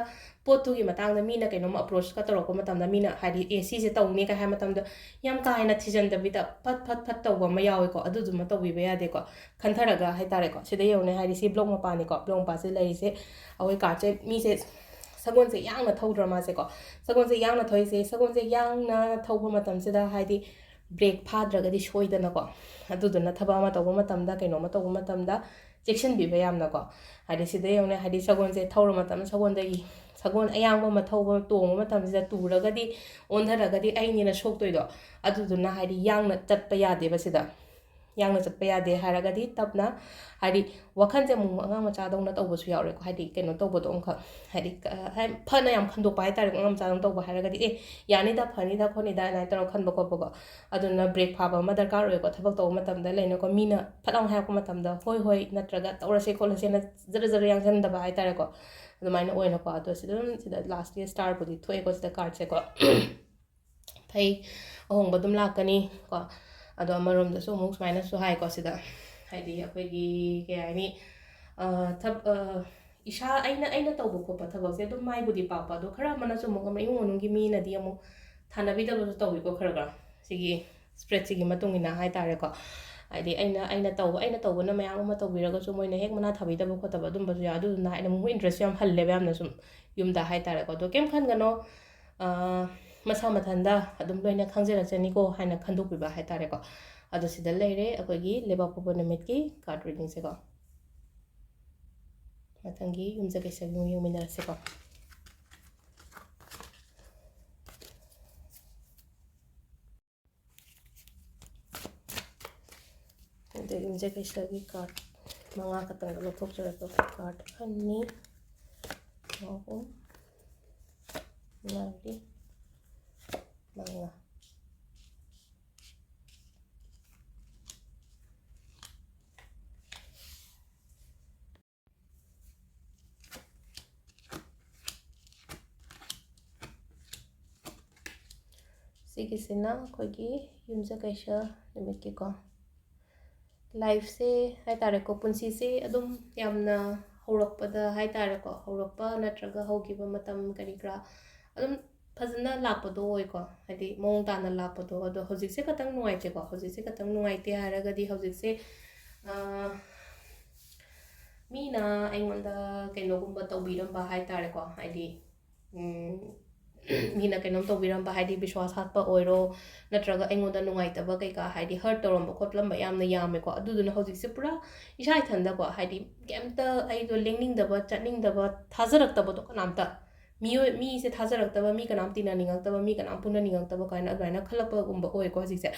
ꯄꯣꯠꯇꯨꯒꯤ ꯃꯇꯥꯡꯗ ꯃꯤꯅ ꯀꯩꯅꯣꯝꯃ approachꯀ ꯇꯧꯔꯛꯄ ꯃꯇꯝꯗ, ꯃꯤꯅ ꯍꯥꯏꯗꯤ "ꯑꯦ, ꯁꯤꯁꯦ ꯇꯧꯅꯤ" ꯀꯥꯏ ꯍꯥꯏ ꯃꯇꯝꯗ ꯌꯥꯝ ꯀꯥ ꯍꯦꯟꯅ ꯊꯤꯖꯤꯟꯗꯕꯤꯗ ꯐꯠ ꯐꯠ ꯐꯠ ꯇꯧꯕ ꯑꯃ ꯌꯥꯎꯋꯦꯀꯣ꯫ ꯑꯗꯨꯗꯨꯃ ꯇꯧꯕꯤꯕ ꯌꯥꯗꯦꯀꯣ꯫ ꯈꯟꯊꯔꯒ ꯍꯥꯏꯇꯥꯔꯦꯀꯣ꯫ ꯁꯤꯗ ꯌꯦꯡꯉꯨꯅꯦ, ꯍꯥꯏꯗꯤ ꯁꯤ block ꯃꯄꯥꯅꯤꯀꯣ꯫ Block ꯃꯄꯥꯁꯦ ꯂꯩꯔꯤꯁꯦ ꯑꯩꯈꯣꯏ cardꯁꯦ, ꯃꯤꯁꯦ ꯁꯒꯣꯜꯁꯦ ꯌꯥꯡꯅ ꯊꯧꯗ꯭ꯔꯣ ꯃꯥꯁꯦꯀꯣ? ꯁꯒꯣꯜꯁꯦ ꯌꯥꯡꯅ ꯊꯧꯔꯤꯁꯦ, ꯁꯒꯣꯜꯁꯦ ꯌꯥꯡꯅ ꯊꯧꯕ ꯃꯇꯝꯁꯤꯗ ꯍꯥꯏꯗꯤ brake ꯐꯥꯗ꯭ꯔꯒꯗꯤ ꯁꯣꯏꯗꯅꯀꯣ꯫ ꯑꯗꯨꯗꯨꯅ ꯊꯕꯛ ꯑꯃ ꯇꯧꯕ ꯃꯇꯝꯗ, ꯀꯩꯅꯣꯝꯃ ꯇꯧꯕ ꯃꯇꯝꯗ ꯆꯦꯛꯁꯤꯟꯕꯤꯕ ꯌꯥꯝꯅꯀꯣ꯫ ꯍꯥꯏꯗꯤ ꯁꯤꯗ ꯌꯦꯡꯉꯨꯅꯦ, ꯍꯥꯏꯗꯤ ꯁꯒꯣꯜꯁꯦ ꯊꯧꯔ ꯃꯇꯝꯗ ꯁꯒꯣꯜꯗꯒꯤ, ꯁꯒꯣꯜ ꯑꯌꯥꯡꯕ ꯑꯃ ꯊꯧꯕ, ꯇꯣꯡꯕ ꯃꯇꯝꯁꯤꯗ ꯇꯨꯔꯒꯗꯤ, ꯑꯣꯟꯊꯔꯒꯗꯤ ꯑꯩꯅꯤꯅ ꯁꯣꯛꯇꯣꯏꯗꯣ꯫ ꯑꯗꯨꯗꯨꯅ ꯍꯥꯏꯗꯤ ꯌꯥꯡꯅ ꯆꯠꯄ ꯌꯥꯗꯦꯕ ꯁꯤꯗ꯫ ꯌꯥꯡꯅ ꯆꯠꯄ ꯌꯥꯗꯦ ꯍꯥꯏꯔꯒꯗꯤ ꯇꯞꯅ, ꯍꯥꯏꯗꯤ, ꯋꯥꯈꯜꯁꯦ ꯑꯃꯨꯛ ꯑꯉꯥꯡ ꯃꯆꯥꯗꯧꯅ ꯇꯧꯕꯁꯨ ꯌꯥꯎꯔꯦꯀꯣ, ꯍꯥꯏꯗꯤ, ꯀꯩꯅꯣ ꯇꯧꯕꯗꯣ ꯑꯃꯈꯛ, ꯍꯥꯏꯗꯤ, ꯀ-, ꯍꯥꯏ-, ꯐꯅ ꯌꯥꯝ ꯈꯟꯗꯣꯛꯄ ꯍꯥꯏ ꯇꯥꯔꯦꯀꯣ, ꯑꯉꯥꯡ ꯃꯆꯥꯗꯧꯅ ꯇꯧꯕ ꯍꯥꯏꯔꯒꯗꯤ, "ꯑꯦ, ꯌꯥꯅꯤꯗ, ꯐꯅꯤꯗ, ꯈꯣꯠꯅꯤꯗ", ꯑꯗꯨꯃꯥꯏꯅ ꯇꯧꯔꯒ ꯈꯟꯕ ꯈꯣꯠꯄꯀꯣ꯫ ꯑꯗꯨꯅ ꯕ꯭ꯔꯦꯛ ꯐꯥꯕ ꯑꯃ ꯗꯔꯀꯥꯔ ꯑꯣꯏꯀꯣ, ꯊꯕꯛ ꯇꯧꯕ ꯃꯇꯝꯗ ꯂꯩꯅꯀꯣ, ꯃꯤꯅ ꯐꯠ ꯂꯥꯎꯅ ꯍꯥꯏꯔꯛꯄ ꯃꯇꯝꯗ "ꯍꯣꯏ, ꯍꯣꯏ" ꯅꯠꯇ꯭ꯔꯒ "ꯇꯧꯔꯁꯦ, ꯈꯣꯠꯂꯁꯦꯅ" ꯖꯔ ꯖꯔ ꯌꯥꯡꯁꯤꯟꯗꯕ ꯍꯥꯏ ꯇꯥꯔꯦꯀꯣ, ꯑꯗꯨꯃꯥꯏꯅ ꯑꯣꯏꯅꯀꯣ꯫ ꯑꯗꯣ ꯁꯤꯗ ꯑꯗꯨꯝ, ꯁꯤꯗ ꯂꯥꯁꯀꯤ ꯁ꯭ꯇꯥꯔꯕꯨꯗꯤ ꯊꯣꯛꯑꯦꯀꯣ, ꯁꯤꯗ ꯀꯥꯔꯠꯁꯦꯀꯣ꯫ ꯐꯩ, ꯑꯍꯣꯡꯕ ꯑꯗꯨꯝ ꯂꯥꯛꯀꯅꯤ ꯀꯣ꯫ ꯑꯗꯣ ꯑꯃꯔꯣꯝꯗꯁꯨ ꯑꯃꯨꯛ ꯁꯨꯃꯥꯏꯅꯁꯨ ꯍꯥꯏꯀꯣ ꯁꯤꯗ, ꯍꯥꯏꯗꯤ ꯑꯩꯈꯣꯏꯒꯤ, ꯀꯩ ꯍꯥꯏꯅꯤ, ꯑ, ꯊꯕ-, ꯑ, ꯏꯁꯥ, ꯑꯩꯅ, ꯑꯩꯅ ꯇꯧꯕ ꯈꯣꯠꯄ ꯊꯕꯛꯁꯦ ꯑꯗꯨꯝ ꯃꯥꯏꯕꯨꯗꯤ ꯄꯥꯛꯄ, ꯑꯗꯣ ꯈꯔ ꯑꯃꯅꯁꯨ ꯑꯃꯨꯛ ꯏꯃꯨꯡ ꯃꯅꯨꯡꯒꯤ ꯃꯤꯅꯗꯤ ꯑꯃꯨꯛ ꯊꯥꯅꯕꯤꯗꯕꯁꯨ ꯇꯧꯋꯤꯀꯣ, ꯈꯔ ꯈꯔ ꯁꯤꯒꯤ ꯁ꯭ꯄ꯭ꯔꯦꯗꯁꯤꯒꯤ ꯃꯇꯨꯡ ꯏꯟꯅ ꯍꯥꯏ ꯇꯥꯔꯦꯀꯣ꯫ ꯍꯥꯏꯗꯤ ꯑꯩꯅ, ꯑꯩꯅ ꯇꯧꯕ, ꯑꯩꯅ ꯇꯧꯕꯅ ꯃꯌꯥꯝ ꯑꯃ ꯇꯧꯕꯤꯔꯒꯁꯨ ꯃꯣꯏꯅ ꯍꯦꯛ ꯃꯅꯥ ꯊꯥꯕꯤꯗꯕ ꯈꯣꯠꯇꯕ ꯑꯗꯨꯝꯕꯁꯨ ꯌꯥꯎꯏ꯫ ꯑꯗꯨꯗꯨꯅ ꯑꯩꯅ ꯑꯃꯨꯛ ꯏꯟꯇꯔꯦꯁꯁꯨ ꯌꯥꯝ ꯍꯜꯂꯦꯕ ꯌꯥꯝꯅ ꯁꯨꯝ ꯌꯨꯝꯗ ꯍꯥꯏ ꯇꯥꯔꯦꯀꯣ꯫ ꯑꯗꯣ ꯀꯩꯝ ꯈꯟꯒꯅꯣ, ꯑ, ꯃꯁꯥ ꯃꯊꯟꯇ ꯑꯗꯨꯝ ꯂꯣꯏꯅ ꯈꯪꯖꯔꯛꯆꯅꯤꯀꯣ ꯍꯥꯏꯅ ꯈꯟꯗꯣꯛꯄꯤꯕ ꯍꯥꯏ ꯇꯥꯔꯦꯀꯣ꯫ ꯑꯗꯣ ꯁꯤꯗ ꯂꯩꯔꯦ ꯑꯩꯈꯣꯏꯒꯤ ꯂꯩꯕꯥꯛꯄꯣꯛꯄ ꯅꯨꯃꯤꯠꯀꯤ ꯀꯥꯔꯠ ꯔꯤꯗꯤꯡꯁꯦꯀꯣ꯫ ꯃꯊꯪꯒꯤ ꯌꯨꯝꯖꯀꯩꯁꯒꯤ ꯑꯃꯨꯛ ꯌꯦꯡꯃꯤꯟꯅꯔꯁꯤꯀꯣ꯫ ꯑꯗꯩ ꯌꯨꯝꯖꯀꯩꯁꯒꯤ ꯀꯥꯔꯠ ꯃꯉꯥ ꯈꯛꯇꯪꯒ ꯂꯧꯊꯣꯛꯆꯔꯒ ꯀꯥꯔꯠ ꯑꯅꯤ, ꯑꯍꯨꯝ, ꯃꯔꯤ, ꯃꯉꯥ꯫ ꯁꯤꯒꯤꯁꯤꯅ ꯑꯩꯈꯣꯏꯒꯤ ꯌꯨꯝꯖꯀꯩꯁ ꯅꯨꯃꯤꯠꯀꯤꯀꯣ꯫ ꯂꯥꯏꯐꯁꯦ ꯍꯥꯏ ꯇꯥꯔꯦꯀꯣ, ꯄꯨꯟꯁꯤꯁꯦ ꯑꯗꯨꯝ ꯌꯥꯝꯅ ꯍꯧꯔꯛꯄꯗ ꯍꯥꯏ ꯇꯥꯔꯦꯀꯣ, ꯍꯧꯔꯛꯄ ꯅꯠꯇ꯭ꯔꯒ ꯍꯧꯈꯤꯕ ꯃꯇꯝ ꯀꯔꯤ ꯀꯔꯥ ꯑꯗꯨꯝ ꯐꯖꯅ ꯂꯥꯛꯄꯗꯣ ꯑꯣꯏꯀꯣ, ꯍꯥꯏꯗꯤ ꯃꯑꯣꯡ ꯇꯥꯅ ꯂꯥꯛꯄꯗꯣ꯫ ꯑꯗꯣ ꯍꯧꯖꯤꯛꯁꯦ ꯈꯇꯪ ꯅꯨꯡꯉꯥꯏꯇꯦꯀꯣ, ꯍꯧꯖꯤꯛꯁꯦ ꯈꯇꯪ ꯅꯨꯡꯉꯥꯏꯇꯦ ꯍꯥꯏꯔꯒꯗꯤ ꯍꯧꯖꯤꯛꯁꯦ, ꯑ, ꯃꯤꯅ ꯑꯩꯉꯣꯟꯗ ꯀꯩꯅꯣꯒꯨꯝꯕ ꯇꯧꯕꯤꯔꯝꯕ ꯍꯥꯏ ꯇꯥꯔꯦꯀꯣ, ꯍꯥꯏꯗꯤ, ꯎꯝ, ꯃꯤꯅ ꯀꯩꯅꯣꯝ ꯇꯧꯕꯤꯔꯝꯕ, ꯍꯥꯏꯗꯤ ꯕꯤꯁ꯭ꯋꯥꯁ ꯍꯥꯠꯄ ꯑꯣꯏꯔꯣ, ꯅꯠꯇ꯭ꯔꯒ ꯑꯩꯉꯣꯟꯗ ꯅꯨꯡꯉꯥꯏꯇꯕ ꯀꯩꯀꯥ, ꯍꯥꯏꯗꯤ ꯍꯔꯠ ꯇꯧꯔꯝꯕ ꯈꯣꯠꯂꯝꯕ ꯌꯥꯝꯅ ꯌꯥꯝꯃꯦꯀꯣ꯫ ꯑꯗꯨꯗꯨꯅ ꯍꯧꯖꯤꯛꯁꯦ ꯄꯨꯔꯥ ꯏꯁꯥ ꯏꯊꯟꯗꯀꯣ, ꯍꯥꯏꯗꯤ ꯀꯩꯝꯇ ꯑꯩꯗꯣ ꯂꯦꯡꯅꯤꯡꯗꯕ, ꯆꯠꯅꯤꯡꯗꯕ, ꯊꯥꯖꯔꯛꯇꯕꯗꯣ ꯀꯅꯥꯝꯇ꯫ ꯃꯤꯑꯣꯏ ꯃꯤꯁꯦ ꯊꯥꯖꯔꯛꯇꯕ, ꯃꯤ ꯀꯅꯥꯝ ꯇꯤꯟꯅꯅꯤꯡꯉꯛꯇꯕ, ꯃꯤ ꯀꯅꯥꯝ ꯄꯨꯟꯅꯅꯤꯡꯉꯛꯇꯕ ꯀꯥꯏꯅ ꯑꯗꯨꯃꯥꯏꯅ ꯈꯜꯂꯛꯄꯒꯨꯝꯕ ꯑꯣꯏꯀꯣ ꯍꯧꯖꯤꯛꯁꯦ꯫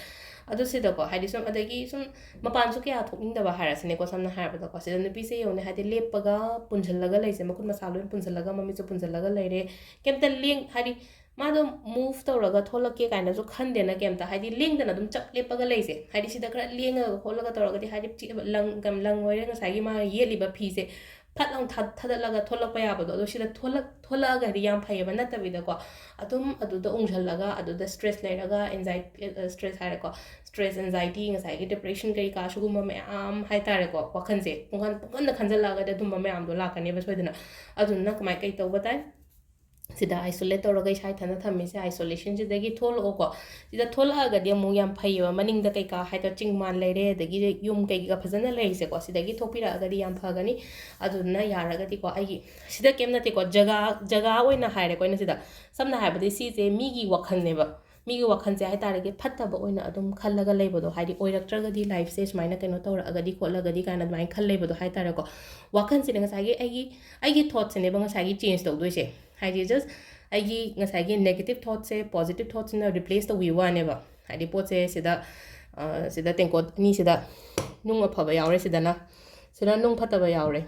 ꯑꯗꯨ ꯁꯤꯗꯀꯣ, ꯍꯥꯏꯗꯤ ꯁꯨꯝ, ꯑꯗꯒꯤ ꯁꯨꯝ ꯃꯄꯥꯟꯁꯨ ꯀꯌꯥ ꯊꯣꯛꯅꯤꯡꯗꯕ ꯍꯥꯏꯔꯁꯤꯅꯦꯀꯣ, ꯁꯝꯅ ꯍꯥꯏꯔꯕꯗꯀꯣ, ꯁꯤꯗ ꯅꯨꯄꯤꯁꯦ ꯌꯦꯡꯉꯨꯅꯦ, ꯍꯥꯏꯗꯤ ꯂꯦꯞꯄꯒ ꯄꯨꯟꯁꯤꯜꯂꯒ ꯂꯩꯁꯦ, ꯃꯈꯨꯠ ꯃꯁꯥ ꯂꯣꯏ ꯄꯨꯟꯁꯤꯜꯂꯒ, ꯃꯃꯤꯠꯁꯨ ꯄꯨꯟꯁꯤꯜꯂꯒ ꯂꯩꯔꯦ, ꯀꯩꯝꯇ ꯂꯦꯡ ꯍꯥꯏꯗꯤ ꯃꯥꯗꯣ ꯃꯨꯚ ꯇꯧꯔꯒ ꯊꯣꯛꯂꯛꯀꯦ ꯀꯥꯏꯅꯁꯨ ꯈꯟꯗꯦꯅ ꯀꯩꯝꯇ, ꯍꯥꯏꯗꯤ ꯂꯦꯡꯗꯅ ꯑꯗꯨꯝ ꯆꯞ ꯂꯦꯞꯄꯒ ꯂꯩꯁꯦ꯫ ꯍꯥꯏꯗꯤ ꯁꯤꯗ ꯈꯔ ꯂꯦꯡꯉꯒ ꯈꯣꯠꯂꯒ ꯇꯧꯔꯒꯗꯤ, ꯍꯥꯏꯗꯤ ꯆꯤ-, ꯂꯪ ꯂꯪ ꯑꯣꯏꯔꯦ, ꯉꯁꯥꯏꯒꯤ ꯃꯥꯅ ꯌꯦꯠꯂꯤꯕ ꯐꯤꯁꯦ ꯐꯠ ꯂꯥꯎ ꯊꯥ-, ꯊꯥꯗꯠꯂꯒ ꯊꯣꯛꯂꯛꯄ ꯌꯥꯕꯗꯣ꯫ ꯑꯗꯣ ꯁꯤꯗ ꯊꯣꯛꯂꯛ ꯊꯣꯛꯂꯛꯑꯒꯗꯤ ꯌꯥꯝ ꯐꯩꯌꯦꯕ, ꯅꯠꯇꯕꯤꯗꯀꯣ ꯑꯗꯨꯝ ꯑꯗꯨꯗ ꯎꯪꯁꯜꯂꯒ, ꯑꯗꯨꯗ ꯁ꯭ꯇ꯭ꯔꯦꯁ ꯂꯩꯔꯒ, ꯑꯦꯟꯖꯥꯏ ꯁ꯭ꯇ꯭ꯔꯦꯁ ꯍꯥꯏꯔꯦꯀꯣ, ꯁ꯭ꯇ꯭ꯔꯦꯁ, ꯑꯦꯟꯖꯥꯏꯇꯤ, ꯉꯁꯥꯏꯒꯤ ꯗꯤꯄ꯭ꯔꯦꯁꯟ ꯀꯔꯤ ꯀꯥ ꯁꯤꯒꯨꯝꯕ ꯃꯌꯥꯝ ꯍꯥꯏꯇꯥꯔꯦꯀꯣ, ꯋꯥꯈꯜꯁꯦ ꯄꯨꯡꯈꯟ ꯄꯨꯡꯈꯟꯗ ꯈꯟꯖꯜꯂꯛꯑꯒꯗꯤ ꯑꯗꯨꯝꯕ ꯃꯌꯥꯝꯗꯣ ꯂꯥꯛꯀꯅꯦꯕ ꯁꯣꯏꯗꯅ꯫ ꯑꯗꯨꯗꯨꯅ ꯀꯃꯥꯏꯅ ꯀꯩ ꯇꯧꯕ ꯇꯥꯏ? ꯁꯤꯗ ꯑꯥꯏꯁꯣꯂꯦꯠ ꯇꯧꯔꯒ ꯏꯁꯥ ꯏꯊꯟꯗ ꯊꯝꯃꯤꯁꯦ, ꯑꯥꯏꯁꯣꯂꯦꯁꯟꯁꯤꯗꯒꯤ ꯊꯣꯛꯂꯛꯑꯣꯀꯣ꯫ ꯁꯤꯗ ꯊꯣꯛꯂꯛꯑꯒꯗꯤ ꯑꯃꯨꯛ ꯌꯥꯝ ꯐꯩꯌꯦꯕ, ꯃꯅꯤꯡꯗ ꯀꯩꯀꯥ ꯍꯥꯏꯗꯣ, ꯆꯤꯡ ꯃꯥꯟ ꯂꯩꯔꯦ, ꯑꯗꯒꯤ ꯌꯨꯝ ꯀꯩꯀꯥ ꯐꯖꯅ ꯂꯩꯔꯤꯁꯦꯀꯣ, ꯁꯤꯗꯒꯤ ꯊꯣꯛꯄꯤꯔꯛꯑꯒꯗꯤ ꯌꯥꯝ ꯐꯒꯅꯤ꯫ ꯑꯗꯨꯗꯨꯅ ꯌꯥꯔꯒꯗꯤꯀꯣ, ꯑꯩꯒꯤ ꯁꯤꯗ ꯀꯩꯝ ꯅꯠꯇꯦꯀꯣ, ꯖꯒꯥ, ꯖꯒꯥ ꯑꯣꯏꯅ ꯍꯥꯏꯔꯦꯀꯣ ꯑꯩꯅ ꯁꯤꯗ꯫ ꯁꯝꯅ ꯍꯥꯏꯔꯕꯗ ꯁꯤꯁꯦ ꯃꯤꯒꯤ ꯋꯥꯈꯜꯅꯦꯕ, ꯃꯤꯒꯤ ꯋꯥꯈꯜꯁꯦ ꯍꯥꯏꯇꯥꯔꯒꯗꯤ ꯐꯠꯇꯕ ꯑꯣꯏꯅ ꯑꯗꯨꯝ ꯈꯜꯂꯒ ꯂꯩꯕꯗꯣ, ꯍꯥꯏꯗꯤ ꯑꯣꯏꯔꯛꯇ꯭ꯔꯒꯗꯤ, ꯂꯥꯏꯐꯁꯦ ꯁꯨꯃꯥꯏꯅ ꯀꯩꯅꯣ ꯇꯧꯔꯛꯑꯒꯗꯤ ꯈꯣꯠꯂꯒꯗꯤ ꯀꯥꯏꯅ ꯑꯗꯨꯃꯥꯏꯅ ꯈꯜ ꯂꯩꯕꯗꯣ ꯍꯥꯏꯇꯥꯔꯦꯀꯣ꯫ ꯋꯥꯈꯜꯁꯤꯅ ꯉꯁꯥꯏꯒꯤ ꯑꯩꯒꯤ, ꯑꯩꯒꯤ ꯊꯣꯠꯁꯤꯅꯦꯕ ꯉꯁꯥꯏꯒꯤ ꯆꯦꯟꯖ ꯇꯧꯗꯣꯏꯁꯦ꯫ ꯍꯥꯏꯗꯤ ꯖꯁ ꯑꯩꯒꯤ ꯉꯁꯥꯏꯒꯤ ꯅꯦꯒꯦꯇꯤꯞ ꯊꯣꯠꯁꯦ ꯄꯣꯖꯤꯇꯤꯞ ꯊꯣꯠꯁꯤꯅ ꯔꯤꯄ꯭ꯂꯦꯁ ꯇꯧꯕꯤꯕ ꯋꯥꯅꯦꯕ꯫ ꯍꯥꯏꯗꯤ ꯄꯣꯠꯁꯦ ꯁꯤꯗ, ꯑ, ꯁꯤꯗ ꯇꯦꯡꯀꯣꯠ ꯑꯅꯤꯁꯤꯗ ꯅꯨꯡ ꯑꯐꯕ ꯌꯥꯎꯔꯦ, ꯁꯤꯗꯅ, ꯁꯤꯗ ꯅꯨꯡ ꯐꯠꯇꯕ ꯌꯥꯎꯔꯦ꯫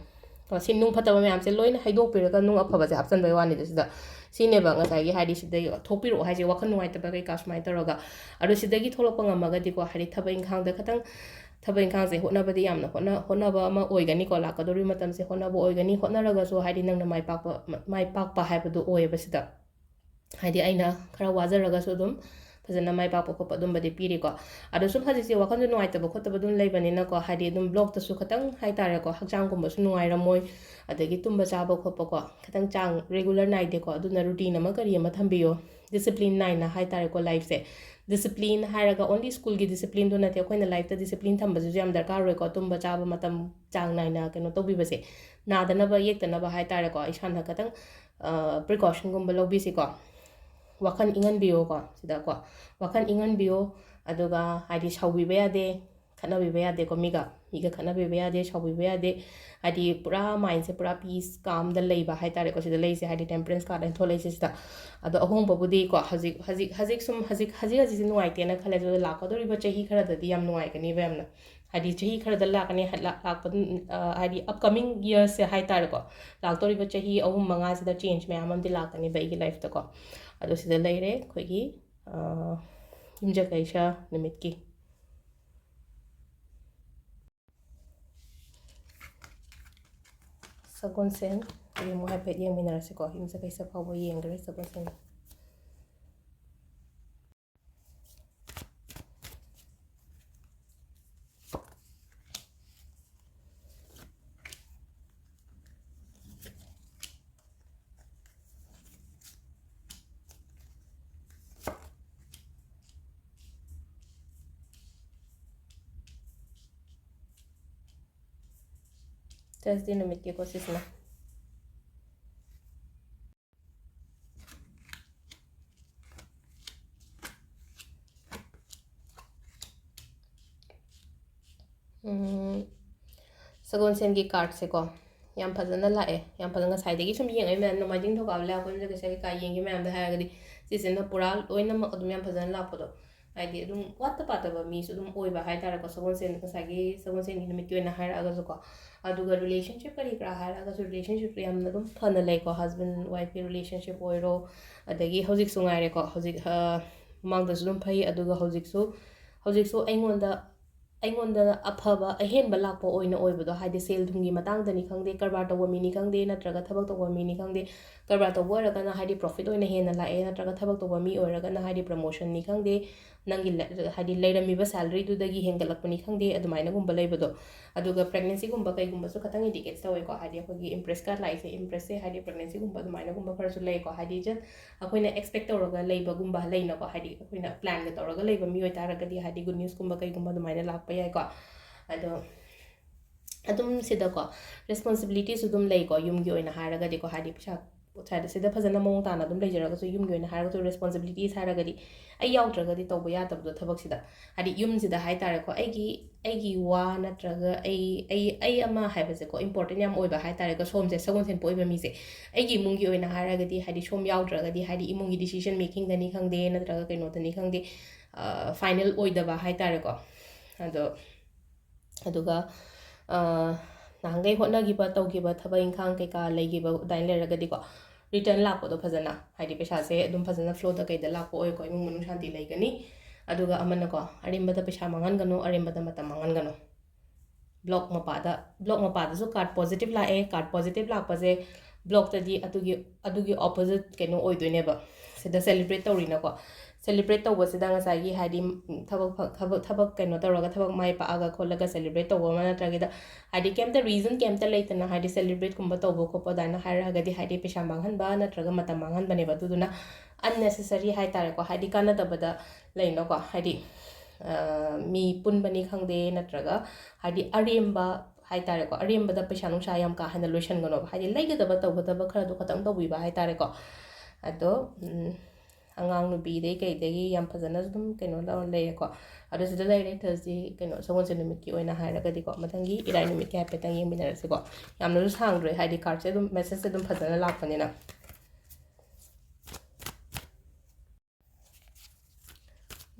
ꯀꯣ, ꯁꯤ ꯅꯨꯡ ꯐꯠꯇꯕ ꯃꯌꯥꯝꯁꯦ ꯂꯣꯏꯅ ꯍꯩꯗꯣꯛꯄꯤꯔꯒ ꯅꯨꯡ ꯑꯐꯕꯁꯦ ꯍꯥꯞꯆꯤꯟꯕꯩ ꯋꯥꯅꯤꯗ ꯁꯤꯗ꯫ ꯁꯤꯅꯦꯕ ꯉꯁꯥꯏꯒꯤ, ꯍꯥꯏꯗꯤ ꯁꯤꯗꯒꯤ ꯊꯣꯛꯄꯤꯔꯛꯑꯣ ꯍꯥꯏꯁꯦ, ꯋꯥꯈꯜ ꯅꯨꯡꯉꯥꯏꯇꯕ ꯀꯩꯀꯥ ꯁꯨꯃꯥꯏꯅ ꯇꯧꯔꯒ꯫ ꯑꯗꯣ ꯁꯤꯗꯒꯤ ꯊꯣꯛꯂꯛꯄ ꯉꯝꯃꯒꯗꯤꯀꯣ, ꯍꯥꯏꯗꯤ ꯊꯕꯛ ꯏꯪꯈꯥꯡꯗ ꯈꯇꯪ, ꯊꯕꯛ ꯏꯪꯈꯥꯡꯁꯦ ꯍꯣꯠꯅꯕꯗꯤ ꯌꯥꯝꯅ ꯍꯣꯠꯅ-, ꯍꯣꯠꯅꯕ ꯑꯃ ꯑꯣꯏꯒꯅꯤꯀꯣ, ꯂꯥꯛꯀꯗꯧꯔꯤꯕ ꯃꯇꯝꯁꯦ ꯍꯣꯠꯅꯕ ꯑꯣꯏꯒꯅꯤ꯫ ꯍꯣꯠꯅꯔꯒꯁꯨ ꯍꯥꯏꯗꯤ ꯅꯪꯅ ꯃꯥꯏ ꯄꯥꯛꯄ, ꯃꯥꯏ ꯄꯥꯛꯄ ꯍꯥꯏꯕꯗꯨ ꯑꯣꯏꯌꯦꯕ ꯁꯤꯗ꯫ ꯍꯥꯏꯗꯤ ꯑꯩꯅ ꯈꯔ ꯋꯥꯖꯔꯒꯁꯨ ꯑꯗꯨꯝ ꯐꯖꯅ ꯃꯥꯏ ꯄꯥꯛꯄ ꯈꯣꯠꯄ ꯑꯗꯨꯝꯕꯗꯤ ꯄꯤꯔꯤꯀꯣ꯫ ꯑꯗꯣ ꯁꯨꯝ ꯍꯧꯖꯤꯛꯁꯦ ꯋꯥꯈꯜꯁꯨ ꯅꯨꯡꯉꯥꯏꯇꯕ ꯈꯣꯠꯇꯕ ꯑꯗꯨꯝ ꯂꯩꯕꯅꯤꯅꯀꯣ, ꯍꯥꯏꯗꯤ ꯑꯗꯨꯝ ꯕ꯭ꯂꯣꯛꯇꯁꯨ ꯈꯇꯪ ꯍꯥꯏꯇꯥꯔꯦꯀꯣ, ꯍꯛꯆꯥꯡꯒꯨꯝꯕꯁꯨ ꯅꯨꯡꯉꯥꯏꯔꯝꯃꯣꯏ, ꯑꯗꯒꯤ ꯇꯨꯝꯕ ꯆꯥꯕ ꯈꯣꯠꯄꯀꯣ, ꯈꯇꯪ ꯆꯥꯡ ꯔꯤꯒꯨꯂꯔ ꯅꯥꯏꯗꯦꯀꯣ꯫ ꯑꯗꯨꯅ ꯔꯨꯇꯤꯟ ꯑꯃ ꯀꯔꯤ ꯑꯃ ꯊꯝꯕꯤꯌꯣ, ꯗꯤꯁꯤꯄ꯭ꯂꯤꯟ ꯅꯥꯏꯅ ꯍꯥꯏꯇꯥꯔꯦꯀꯣ꯫ ꯂꯥꯏꯐꯁꯦ ꯗꯤꯁꯤꯄ꯭ꯂꯤꯟ ꯍꯥꯏꯔꯒ ꯑꯣꯟꯂꯤ ꯁ꯭ꯀꯨꯜꯒꯤ ꯗꯤꯁꯤꯄ꯭ꯂꯤꯟꯗꯨ ꯅꯠꯇꯦ, ꯑꯩꯈꯣꯏꯅ ꯂꯥꯏꯐꯇ ꯗꯤꯁꯤꯄ꯭ꯂꯤꯟ ꯊꯝꯕꯁꯤꯁꯨ ꯌꯥꯝ ꯗꯔꯀꯥꯔ ꯑꯣꯏꯀꯣ꯫ ꯇꯨꯝꯕ ꯆꯥꯕ ꯃꯇꯝ ꯆꯥꯡ ꯅꯥꯏꯅ ꯀꯩꯅꯣ ꯇꯧꯕꯤꯕꯁꯦ, ꯅꯥꯗꯅꯕ ꯌꯦꯛꯇꯅꯕ ꯍꯥꯏꯇꯥꯔꯦꯀꯣ, ꯏꯁꯥꯅ ꯈꯇꯪ ꯄ꯭ꯔꯤꯀꯣꯁꯟꯒꯨꯝꯕ ꯂꯧꯕꯤꯁꯤꯀꯣ꯫ ꯋꯥꯈꯜ ꯏꯪꯍꯟꯕꯤꯌꯣꯀꯣ ꯁꯤꯗꯀꯣ, ꯋꯥꯈꯜ ꯏꯪꯍꯟꯕꯤꯌꯣ꯫ ꯑꯗꯨꯒ ꯍꯥꯏꯗꯤ ꯁꯥꯎꯕꯤꯕ ꯌꯥꯗꯦ, ꯈꯠꯅꯕꯤꯕ ꯌꯥꯗꯦꯀꯣ ꯃꯤꯒ꯫ ꯃꯤꯒ ꯈꯠꯅꯕꯤꯕ ꯌꯥꯗꯦ, ꯁꯥꯎꯕꯤꯕ ꯌꯥꯗꯦ꯫ ꯍꯥꯏꯗꯤ ꯄꯨꯔꯥ ꯃꯥꯏꯟꯁꯦ ꯄꯨꯔꯥ ꯄꯤꯁ ꯀꯥꯝꯗ ꯂꯩꯕ ꯍꯥꯏ ꯇꯥꯔꯦꯀꯣ, ꯁꯤꯗ ꯂꯩꯁꯦ, ꯍꯥꯏꯗꯤ ꯇꯦꯝꯄꯔꯦꯟꯁ ꯀꯥꯔꯗ ꯑꯩꯅ ꯊꯣꯛꯂꯛꯏꯁꯦ ꯁꯤꯗ꯫ ꯑꯗꯣ ꯑꯍꯣꯡꯕꯕꯨꯗꯤꯀꯣ, ꯍꯧꯖꯤꯛ ꯍꯧꯖꯤꯛ ꯍꯧꯖꯤꯛ ꯁꯨꯝ ꯍꯧꯖꯤꯛ ꯍꯧꯖꯤꯛ ꯍꯧꯖꯤꯛꯁꯦ ꯅꯨꯡꯉꯥꯏꯇꯦꯅ ꯈꯜꯂꯦ, ꯑꯗꯨꯒ ꯂꯥꯛꯀꯗꯧꯔꯤꯕ ꯆꯍꯤ ꯈꯔꯗꯗꯤ ꯌꯥꯝ ꯅꯨꯡꯉꯥꯏꯒꯅꯦꯕ ꯌꯥꯝꯅ꯫ ꯍꯥꯏꯗꯤ ꯆꯍꯤ ꯈꯔꯗ ꯂꯥꯛꯀꯅꯤ, ꯍꯥꯏ- ꯂꯥꯛ- ꯂꯥꯛꯄ ꯑꯗꯨꯝ, ꯑ, ꯍꯥꯏꯗꯤ ꯑꯞꯀꯃꯤꯡ ꯌꯔꯁꯁꯦ ꯍꯥꯏ ꯇꯥꯔꯦꯀꯣ, ꯂꯥꯛꯇꯧꯔꯤꯕ ꯆꯍꯤ ꯑꯍꯨꯝ ꯃꯉꯥꯁꯤꯗ ꯆꯦꯟꯖ ꯃꯌꯥꯝ ꯑꯃꯗꯤ ꯂꯥꯛꯀꯅꯦꯕ ꯑꯩꯒꯤ ꯂꯥꯏꯐꯇꯀꯣ꯫ ꯑꯗꯣ ꯁꯤꯗ ꯂꯩꯔꯦ ꯑꯩꯈꯣꯏꯒꯤ, ꯑ, ꯌꯨꯝꯖꯀꯩꯁ ꯅꯨꯃꯤꯠꯀꯤ ꯁꯒꯣꯜꯁꯦꯟ꯫ ꯑꯩ ꯑꯃꯨꯛ ꯍꯥꯏꯐꯦꯠ ꯌꯦꯡꯃꯤꯟꯅꯔꯁꯤꯀꯣ, ꯌꯨꯝꯖꯀꯩꯁ ꯐꯥꯎꯕ ꯌꯦꯡꯈ꯭ꯔꯦ ꯁꯒꯣꯜꯁꯦꯟ꯫ ꯊꯔꯁꯗꯦ ꯅꯨꯃꯤꯠꯀꯤꯀꯣ ꯁꯤꯁꯤꯅ꯫ ꯎꯝ, ꯁꯒꯣꯜꯁꯦꯟꯒꯤ ꯀꯥꯔꯠꯁꯦꯀꯣ, ꯌꯥꯝ ꯐꯖꯅ ꯂꯥꯛꯑꯦ, ꯌꯥꯝ ꯐꯖꯅ꯫ ꯉꯁꯥꯏꯗꯒꯤ ꯁꯨꯝ ꯌꯦꯡꯉꯛꯏ ꯃꯌꯥꯝ, ꯅꯣꯡꯃꯥꯏꯖꯤꯡ ꯊꯧꯀꯥꯕ ꯂꯩꯔꯥꯛꯄ ꯌꯨꯝꯖꯀꯩꯁ ꯀꯩꯀꯥ ꯌꯦꯡꯈꯤ ꯃꯌꯥꯝꯗ ꯍꯥꯏꯔꯒꯗꯤ, ꯁꯤꯁꯤꯅ ꯄꯨꯔꯥ ꯂꯣꯏꯅꯃꯛ ꯑꯗꯨꯝ ꯌꯥꯝ ꯐꯖꯅ ꯂꯥꯛꯄꯗꯣ, ꯍꯥꯏꯗꯤ ꯑꯗꯨꯝ ꯋꯥꯠꯇ ꯄꯥꯠꯇꯕ ꯃꯤꯁꯨ ꯑꯗꯨꯝ ꯑꯣꯏꯕ ꯍꯥꯏ ꯇꯥꯔꯦꯀꯣ꯫ ꯁꯒꯣꯜꯁꯦꯟ, ꯉꯁꯥꯏꯒꯤ ꯁꯒꯣꯜꯁꯦꯟꯒꯤ ꯅꯨꯃꯤꯠꯀꯤ ꯑꯣꯏꯅ ꯍꯥꯏꯔꯛꯑꯒꯁꯨꯀꯣ꯫ ꯑꯗꯨꯒ ꯔꯤꯂꯦꯁꯟꯁꯤꯞ ꯀꯔꯤ ꯀꯔꯥ ꯍꯥꯏꯔꯛꯑꯒꯁꯨ, ꯔꯤꯂꯦꯁꯟꯁꯤꯞꯇꯣ ꯌꯥꯝꯅ ꯑꯗꯨꯝ ꯐꯅ ꯂꯩꯀꯣ, ꯍꯁꯕꯦꯟ ꯋꯥꯏꯐꯀꯤ ꯔꯤꯂꯦꯁꯟꯁꯤꯞ ꯑꯣꯏꯔꯣ, ꯑꯗꯒꯤ ꯍꯧꯖꯤꯛꯁꯨ ꯉꯥꯏꯔꯦꯀꯣ, ꯍꯧꯖꯤꯛ, ꯑ, ꯃꯃꯥꯡꯗꯁꯨ ꯑꯗꯨꯝ ꯐꯩ, ꯑꯗꯨꯒ ꯍꯧꯖꯤꯛꯁꯨ, ꯍꯧꯖꯤꯛꯁꯨ ꯑꯩꯉꯣꯟꯗ, ꯑꯩꯉꯣꯟꯗ ꯑꯐꯕ ꯑꯍꯦꯟꯕ ꯂꯥꯛꯄ ꯑꯣꯏꯅ ꯑꯣꯏꯕꯗꯣ, ꯍꯥꯏꯗꯤ ꯁꯦꯜ ꯊꯨꯝꯒꯤ ꯃꯇꯥꯡꯗꯅꯤ ꯈꯪꯗꯦ, ꯀꯔꯕꯥꯔ ꯇꯧꯕ ꯃꯤꯅꯤ ꯈꯪꯗꯦ, ꯅꯠꯇ꯭ꯔꯒ ꯊꯕꯛ ꯇꯧꯕ ꯃꯤꯅꯤ ꯈꯪꯗꯦ, ꯀꯔꯕꯥꯔ ꯇꯧꯕ ꯑꯣꯏꯔꯒꯅ ꯍꯥꯏꯗꯤ ꯄ꯭ꯔꯣꯐꯤꯠ ꯑꯣꯏꯅ ꯍꯦꯟꯅ ꯂꯥꯛꯑꯦ, ꯅꯠꯇ꯭ꯔꯒ ꯊꯕꯛ ꯇꯧꯕ ꯃꯤ ꯑꯣꯏꯔꯒꯅ ꯍꯥꯏꯗꯤ ꯄ꯭ꯔꯃꯣꯁꯟꯅꯤ ꯈꯪꯗꯦ, ꯅꯪꯒꯤ ꯂ-, ꯍꯥꯏꯗꯤ ꯂꯩꯔꯝꯃꯤꯕ ꯁꯦꯂꯔꯤꯗꯨꯗꯒꯤ ꯍꯦꯟꯒꯠꯂꯛꯄꯅꯤ ꯈꯪꯗꯦ, ꯑꯗꯨꯃꯥꯏꯅꯒꯨꯝꯕ ꯂꯩꯕꯗꯣ꯫ ꯑꯗꯨꯒ ꯄ꯭ꯔꯦꯒꯅꯦꯟꯁꯤꯒꯨꯝꯕ ꯀꯩꯒꯨꯝꯕꯁꯨ ꯈꯇꯪ ꯏꯟꯗꯤꯀꯦꯠ ꯇꯧꯋꯦꯀꯣ, ꯍꯥꯏꯗꯤ ꯑꯩꯈꯣꯏꯒꯤ ꯏꯝꯄ꯭ꯔꯦꯁꯀ ꯂꯥꯛꯏꯁꯦ, ꯏꯝꯄ꯭ꯔꯦꯁꯁꯦ ꯍꯥꯏꯗꯤ ꯄ꯭ꯔꯦꯒꯅꯦꯟꯁꯤꯒꯨꯝꯕ ꯑꯗꯨꯃꯥꯏꯅꯒꯨꯝꯕ ꯈꯔꯁꯨ ꯂꯩꯀꯣ, ꯍꯥꯏꯗꯤ ꯖꯁ ꯑꯩꯈꯣꯏꯅ ꯑꯦꯛꯁꯄꯦꯛ ꯇꯧꯔꯒ ꯂꯩꯕꯒꯨꯝꯕ ꯂꯩꯅꯀꯣ, ꯍꯥꯏꯗꯤ ꯑꯩꯈꯣꯏꯅ ꯄ꯭ꯂꯥꯟꯒ ꯇꯧꯔꯒ ꯂꯩꯕ ꯃꯤ ꯑꯣꯏꯇꯥꯔꯒꯗꯤ ꯍꯥꯏꯗꯤ ꯒꯨꯗ ꯅ꯭ꯌꯨꯁꯀꯨꯝꯕ ꯀꯩꯒꯨꯝꯕ ꯑꯗꯨꯃꯥꯏꯅ ꯂꯥꯛꯄ ꯌꯥꯏꯀꯣ꯫ ꯑꯗꯣ ꯑꯗꯨꯝ ꯁꯤꯗꯀꯣ ꯔꯦꯁꯄꯣꯟꯁꯤꯕꯤꯂꯤꯇꯤꯁꯨ ꯑꯗꯨꯝ ꯂꯩꯀꯣ, ꯌꯨꯝꯒꯤ ꯑꯣꯏꯅ ꯍꯥꯏꯔꯒꯗꯤꯀꯣ, ꯍꯥꯏꯗꯤ ꯄꯩꯁꯥ ꯁ꯭ꯋꯥꯏꯗ ꯁꯤꯗ ꯐꯖꯅ ꯃꯑꯣꯡ ꯇꯥꯅ ꯑꯗꯨꯝ ꯂꯩꯖꯔꯒꯁꯨ, ꯌꯨꯝꯒꯤ ꯑꯣꯏꯅ ꯍꯥꯏꯔꯒꯁꯨ responsibilities ꯍꯥꯏꯔꯒꯗꯤ ꯑꯩ ꯌꯥꯎꯗ꯭ꯔꯒꯗꯤ ꯇꯧꯕ ꯌꯥꯗꯕꯗꯣ ꯊꯕꯛꯁꯤꯗ, ꯍꯥꯏꯗꯤ ꯌꯨꯝꯁꯤꯗ ꯍꯥꯏ ꯇꯥꯔꯦꯀꯣ, ꯑꯩꯒꯤ ꯑꯩꯒꯤ ꯋꯥ ꯅꯠꯇ꯭ꯔꯒ ꯑꯩ ꯑꯩ ꯑꯩ ꯑꯃ ꯍꯥꯏꯕꯁꯦꯀꯣ important ꯌꯥꯝ ꯑꯣꯏꯕ ꯍꯥꯏ ꯇꯥꯔꯦꯀꯣ, ꯁꯣꯝꯁꯦ ꯁꯒꯣꯜꯁꯦꯟ ꯄꯣꯛꯏꯕ ꯃꯤꯁꯦ꯫ ꯑꯩꯒꯤ ꯏꯃꯨꯡꯒꯤ ꯑꯣꯏꯅ ꯍꯥꯏꯔꯒꯗꯤ ꯍꯥꯏꯗꯤ ꯁꯣꯝ ꯌꯥꯎꯗ꯭ꯔꯒꯗꯤ ꯍꯥꯏꯗꯤ ꯏꯃꯨꯡꯒꯤ decision makingꯗꯅꯤ ꯈꯪꯗꯦ, ꯅꯠꯇ꯭ꯔꯒ ꯀꯩꯅꯣꯗꯅꯤ ꯈꯪꯗꯦ, final ꯑꯣꯏꯗꯕ ꯍꯥꯏ ꯇꯥꯔꯦꯀꯣ꯫ ꯑꯗꯣ ꯑꯗꯨꯒ ꯅꯍꯥꯟꯈꯩ ꯍꯣꯠꯅꯈꯤꯕ ꯇꯧꯈꯤꯕ ꯊꯕꯛ ꯏꯪꯈꯥꯡ ꯀꯩꯀꯥ ꯂꯩꯈꯤꯕ ꯑꯗꯨꯃꯥꯏꯅ ꯂꯩꯔꯒꯗꯤꯀꯣ, return ꯂꯥꯛꯄꯗꯣ ꯐꯖꯅ, ꯍꯥꯏꯗꯤ ꯄꯩꯁꯥꯁꯦ ꯑꯗꯨꯝ ꯐꯖꯅ flowꯗ ꯀꯩꯗ ꯂꯥꯛꯄ ꯑꯣꯏꯀꯣ, ꯏꯃꯨꯡ ꯃꯅꯨꯡ ꯁꯥꯟꯇꯤ ꯂꯩꯒꯅꯤ꯫ ꯑꯗꯨꯒ ꯑꯃꯅꯀꯣ, ꯑꯔꯦꯝꯕꯗ ꯄꯩꯁꯥ ꯃꯥꯡꯍꯟꯒꯅꯨ, ꯑꯔꯦꯝꯕꯗ ꯃꯇꯝ ꯃꯥꯡꯍꯟꯒꯅꯨ꯫ block ꯃꯄꯥꯗ block ꯃꯄꯥꯗꯁꯨ card positive ꯂꯥꯛꯑꯦ꯫ card positive ꯂꯥꯛꯄꯁꯦ blockꯇꯗꯤ ꯑꯗꯨꯒꯤ ꯑꯗꯨꯒꯤ opposite ꯀꯩꯅꯣ ꯑꯣꯏꯗꯣꯏꯅꯦꯕ꯫ ꯁꯤꯗ celebrate ꯇꯧꯔꯤꯅꯀꯣ, celebrate ꯇꯧꯕꯁꯤꯗ ꯉꯁꯥꯏꯒꯤ ꯍꯥꯏꯗꯤ ꯊꯕꯛ ꯊꯕꯛ ꯊꯕꯛ ꯀꯩꯅꯣ ꯇꯧꯔꯒ, ꯊꯕꯛ ꯃꯥꯏ ꯄꯥꯛꯑꯒ ꯈꯣꯠꯂꯒ celebrate ꯇꯧꯕ ꯑꯃ ꯅꯠꯇ꯭ꯔꯒꯗ ꯍꯥꯏꯗꯤ ꯀꯩꯝꯇ reason ꯀꯩꯝꯇ ꯂꯩꯇꯅ ꯍꯥꯏꯗꯤ celebrateꯀꯨꯝꯕ ꯇꯧꯕ ꯈꯣꯠꯄ ꯑꯗꯨꯃꯥꯏꯅ ꯍꯥꯏꯔꯒꯗꯤ ꯍꯥꯏꯗꯤ ꯄꯩꯁꯥ ꯃꯥꯡꯍꯟꯕ ꯅꯠꯇ꯭ꯔꯒ ꯃꯇꯝ ꯃꯥꯡꯍꯟꯕꯅꯦꯕ꯫ ꯑꯗꯨꯗꯨꯅ unnecessary ꯍꯥꯏ ꯇꯥꯔꯦꯀꯣ, ꯍꯥꯏꯗꯤ ꯀꯥꯟꯅꯗꯕꯗ ꯂꯩꯅꯀꯣ, ꯍꯥꯏꯗꯤ ꯃꯤ ꯄꯨꯟꯕꯅꯤ ꯈꯪꯗꯦ, ꯅꯠꯇ꯭ꯔꯒ ꯍꯥꯏꯗꯤ ꯑꯔꯦꯝꯕ ꯍꯥꯏ ꯇꯥꯔꯦꯀꯣ, ꯑꯔꯦꯝꯕꯗ ꯄꯩꯁꯥ ꯅꯨꯡꯁꯥ ꯌꯥꯝ ꯀꯥ ꯍꯦꯟꯅ ꯂꯣꯏꯁꯟꯒꯅꯣꯕ꯫ ꯍꯥꯏꯗꯤ ꯂꯩꯒꯗꯕ ꯇꯧꯒꯗꯕ ꯈꯔꯗꯣ ꯈꯇꯪ ꯇꯧꯕꯤꯕ ꯍꯥꯏ ꯇꯥꯔꯦꯀꯣ꯫ ꯑꯗꯣ ꯑꯉꯥꯡ ꯅꯨꯄꯤꯗꯩ ꯀꯩꯗꯒꯤ ꯌꯥꯝ ꯐꯖꯅ ꯑꯗꯨꯝ ꯀꯩꯅꯣ ꯇꯧꯔ ꯂꯩꯔꯦꯀꯣ꯫ ꯑꯗꯣ ꯁꯤꯗ ꯂꯩꯔꯦ ꯊꯔꯁꯗꯦ, ꯀꯩꯅꯣ, ꯁꯒꯣꯜꯁꯦꯟ ꯅꯨꯃꯤꯠꯀꯤ ꯑꯣꯏꯅ ꯍꯥꯏꯔꯒꯗꯤꯀꯣ꯫ ꯃꯊꯪꯒꯤ ꯏꯔꯥꯏ ꯅꯨꯃꯤꯠꯀꯤ ꯍꯥꯏꯐꯦꯠꯇꯪ ꯌꯦꯡꯃꯤꯟꯅꯔꯁꯤꯀꯣ꯫ ꯌꯥꯝꯅꯁꯨ ꯁꯥꯡꯗ꯭ꯔꯦ, ꯍꯥꯏꯗꯤ cardꯁꯦ ꯑꯗꯨꯝ messageꯁꯦ ꯑꯗꯨꯝ ꯐꯖꯅ ꯂꯥꯛꯄꯅꯤꯅ꯫